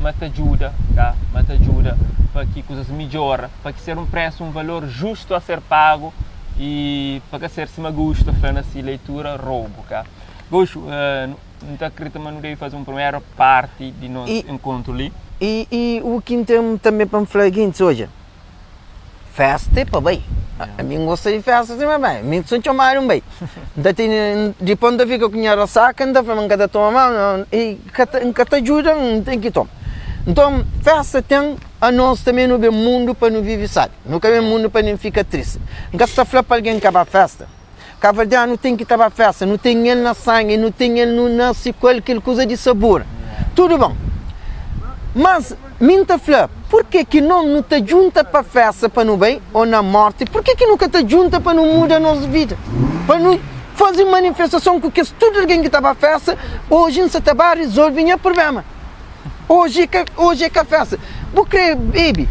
ma ta djuda, tá? Ma ta djuda pa ki kuzas midjora, pa ki ser un presu, un valor justu a ser pagu y pa ka ser sima Guxu ta fla na si leitura, roubu, ka? Guxu, N ta kridita ma nu debe faze un primeru parti di nos enkontru li. Y, y u ki N ten tanbe pa N fla gintis, odja, Festa é pa bai. Ami N gosta di festa sima bai. Mi si N txomadu N bai. N ta tene, dipôs N ta fika ku nha rasaka, N ta fla ma N ka ta toma más, i ka ta, N ka ta djuda, N ten ki toma. Nton, festa ten, anos tanbe nu ben mundu pa nu vive sabi. Nu ka ben mundu pa nen fika tristi. N ka sta fla pa algen ka ba festa. Kaverdianu ten ki ta ba festa, nu ten el na sangi, nu ten el, nu nase ku el, kel kuza di sabura. Tudu bon. Mas mi N ta fla, purke ki no nu ta djunta pa festa pa nu bai, o na morti, purke ki nu ka ta djunta pa nu muda nos vida, pa nu faze manifestason ku kes tudu algen ki ta ba festa, oji N sa ta ba rizolve nha prublema. Oji ka, oji é ka festa. Bu kre bebe?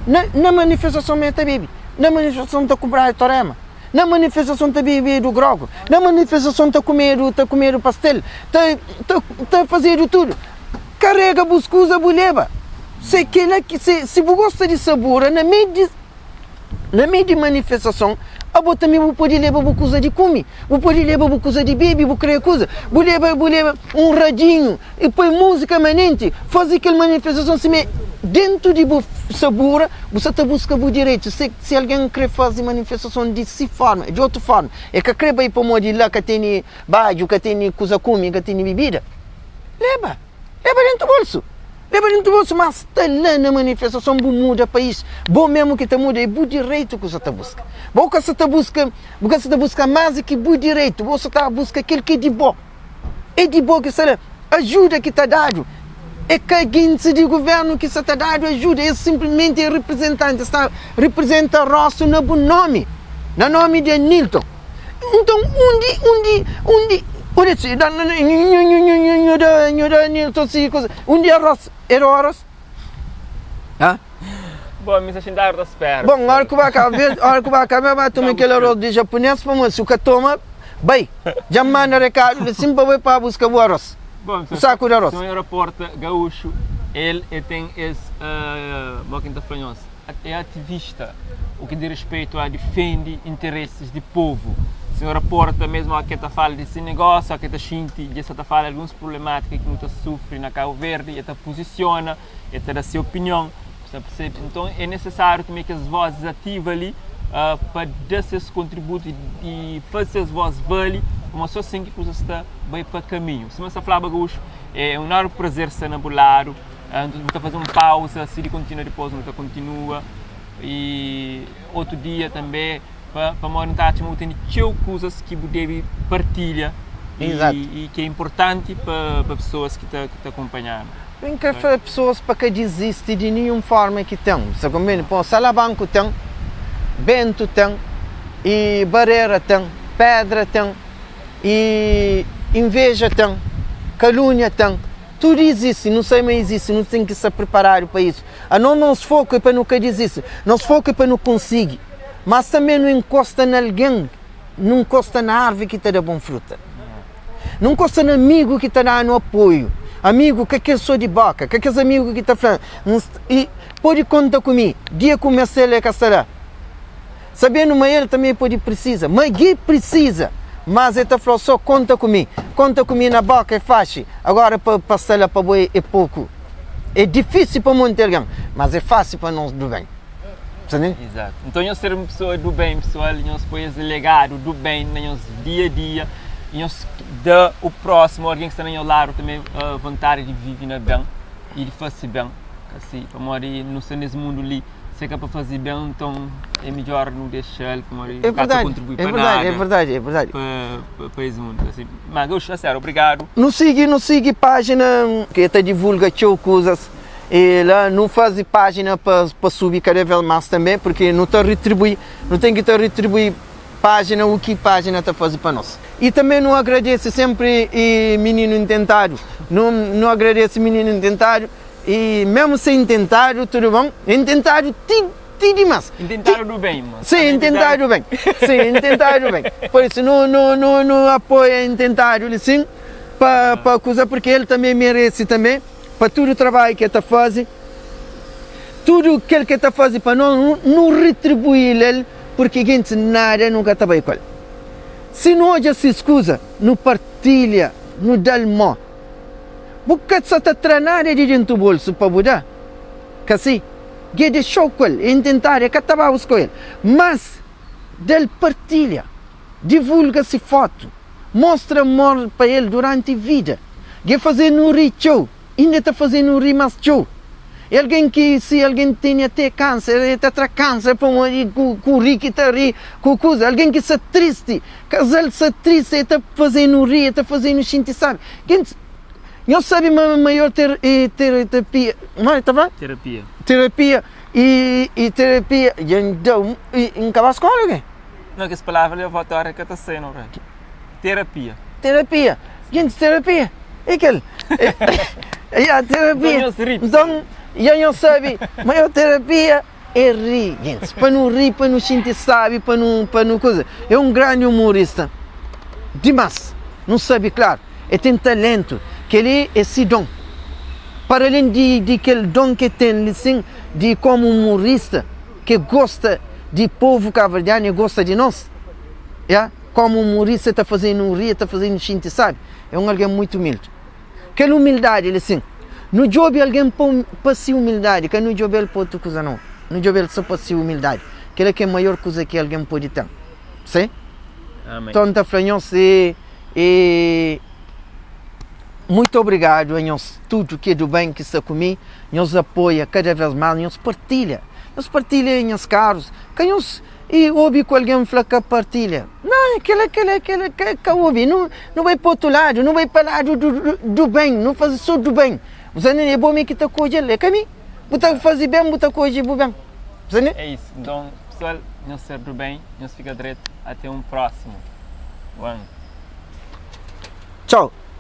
Na, na manifestason mi ta bebe, na manifestason N ta kunpradu torema. Na manifestason ta bebedu grogu, na manifestason ta kumedu, ta kumedu pastel, ta, ta, ta fazedu tudu. Karega bus kuza bu leba. Se kela ki, se, si bu gosta di sabura na mei di, na mei di manifestason, abo tanbe bu pode leba bu kuza di kume, bu pode leba bu kuza di bebe, bu kre kuza, bu leba, bu leba un radinhu i poi múzika manenti, faze kel manifestason sime dentu di bu sabura, bu sa ta buska bu direitu. Se, si algen kre faze manifestason di si forma, di otu forma, e ka kre bai pamodi la ka tene badju, ka tene kuza kume, ka tene bibida, leba, leba dentu bolsu, leba dentu bolsu, ma sta la na manifestason bu muda país, bo mesmu ki ta muda, e bu direitu ku sa ta buska. Bo ka sa ta buska, bu ka sa ta buska mas di ki bu direitu, bo sa ta buska kel ki é di bo. É di bo ki sta la. Ajuda ki ta dadu é ka gentis di guvernu ki sta ta dadu ajuda, es sinplismenti é riprizentanti, es ta riprizenta rostu na bu nomi, na nomi di Anilton. Nton, undi, undi, undi, undi si, nhu da, nhu da Anilton si kusa, undi é rostu? É do aros? Ha? Bom, mi sta xintadu ta spera. Bom, ora ku ba Cabo Verde, ora ku ba Cabo Verde, ba toma kel arroz di japonês, pamodi si u ka toma, bai. Dja N manda rekadu li sin pa bai pa buska bu arroz. Bom, Un saku di arroz. Senhor Porta Gaúcho, el e ten es, mo ki N ta fla nhos, é ativista o ki di respeito a difende interesis di povu. Senhora Porta, mesmo a ke ta fala di si negócio, a ke ta xinti, dja sa ta fala alguns problemática ki nu ta sufri na Cabo Verde, e ta posiciona. E ta da se opinion, bu sta persebe? Nton é nesesáriu tanbe kes vozis ativa li pa da ses kontributu i faze ses voz vali, pamodi so asin ki kuzas ta bai pa kaminhu. Sima N sta flaba Gaúcho, é un enormi prazer sta na bu ladu. Nu ta faze un pauza, si di kontinua dipôs nu ta kontinua i otu dia tanbe, pamodi N ta atxa ma bu tene txeu kuzas ki bu debe partilha i ki é inportanti pa pesoas ki ta kunpanha-nu. N kre fla pesoas pa ka dizisti di ninhun forma ki ten. Bu sta konprende? Pon salabanku ten, bentu ten, i barera ten, pedra ten, i inveja ten, kalúnia ten. Tudu izisti, nu sabe ma izisti, nu ten ki sta priparadu pa isu. Anos nos foku é pa nu ka dizisti, nos foku é pa nu konsigi. Mas tanbe nu inkosta na algen, nu nkosta na arvi ki ta da bon fruta. Nu nkosta na amigu ki ta da-nu apoiu. Amigu ka kes sô di bóka, ka kes amigu ki ta fla, N sta, i pode konta ku mi, dia ku meste el e ka sta la. Sabendu ma el tanbê pode prisiza, ma gi prisiza, mas el ta fla-u sô konta ku mi. Konta ku mi na bóka é faxi, agóra pa pa sta la pa bo é poku. É difísil pa monti algen, mas é fásil pa nos du ben. Sabe? Exato. Nton nhos ser un pessoa do bem, pessoal, nhos poi es legado do bem na nhos dia a dia e nhos da o próximo, alguém que está na nhos lado também, vontade de vive na bem e de fazer bem. Assim, pamodi nu sta nes mundu li. Se ka pa faze ben, nton é midjór nu dexa-l pamodi É nu ka ta verdadi, kontribui é pa verdadi, é nada verdadi, é verdadi. pa pa es mundu. Asi, ma Gaúcho, a sério, obrigadu. Nu sigi, nu sigi pájina ki ta divulga txeu kuzas e la nu faze pájina pa pa subi kada vez más tanbe porque nu ta ritribui, nu ten ki ta ritribui pájina u ki pájina ta faze pa nos. E tanbe nu agradese senpri e mininu intentadu, nu nu agradese mininu intentadu. E mesmu se intentadu, tudu bon, intentadu ti ti dimas. Intentadu du ben, mas. Sim, intentadu ben. Sim, intentadu ben. Por isso, nu nu nu nu apoia intentadu li sim, pa pa kuza, porque el também merece também, pa tudu trabalho ke ta faze, tudu kel ke ta faze pa nos, nu nu retribuil el, porque gentis nada nu ka ta bai ku el. Si nu odja sis kuza, nu partilha, nu dal mo. Bu ka sa ta tra nada di dentu bolsu pa bu da? Ka si? Dja dexou ku el, e intentadu, e ka ta ba buska el. Mas, da-l partilha, divulga si fotu, mostra amor pa el duranti vida. Dja faze-nu ri txeu, inda ta faze-nu ri mas txeu. E algen ki si algen tene ate kanser, e ta tra kanser pamodi ku ri ki ta ri ku kuza. Algen ki sta tristi, kazal sta tristi, e ta faze-nu ri, e ta faze-nu xinti sabi. Gentis, nhos sabe ma maior ter, terapia, ma e ta fla? Terapia. Terapia, e, e terapia, dja N da, N ka ba skola ke? Não, kes palavra li avó ta ka ta sai não, velho. Terapia. Terapia. Gente, terapia. É aquele. É, a terapia. Então, já não sabe, mas a terapia é rir, gente. Para não rir, para não sentir sabe, para não, para não coisa. É um grande humorista. Demais. Não sabe, claro. É tem talento. Que ele é esse dom. Para além de, de aquele dom que tem, assim, de como humorista, que gosta de povo cabo-verdiano e gosta de nós. Yeah? Como humorista ta fazenu ri, ta fazenu xinti sabi. É un algen muitu umildi. Kel umildadi li sin, nu djobe algen pa pa si umildadi, ka nu djobe-l pa otu kuza nau. Nu djobe-l so pa si umildadi. Kila ki é maior kuza ki algen pode ten. Si? Amén. Nton N ta fla nhos e e muitu obrigadu a nhos tudu ki é du ben ki sta ku mi. Nhos apoia kada vez más, nhos partilha. Nhos partilha nhos karus. Ka nhos I obi ku algen fla ka partilha. Não, kela, kela, kela, ka, ka obi. Nu, nu bai pa otu ladu, nu bai pa ladu du, du, du ben, nu faze so du ben. Bu sa ntende? É bo mi ki ta kodje-l, é ka mi. Bu ta faze ben, bu ta kodje bu ben. Bu sa ntende? É isso. Nton, pessoal, nhos ser do bem, nhos fika dretu. Até um próximo. One. Tchau.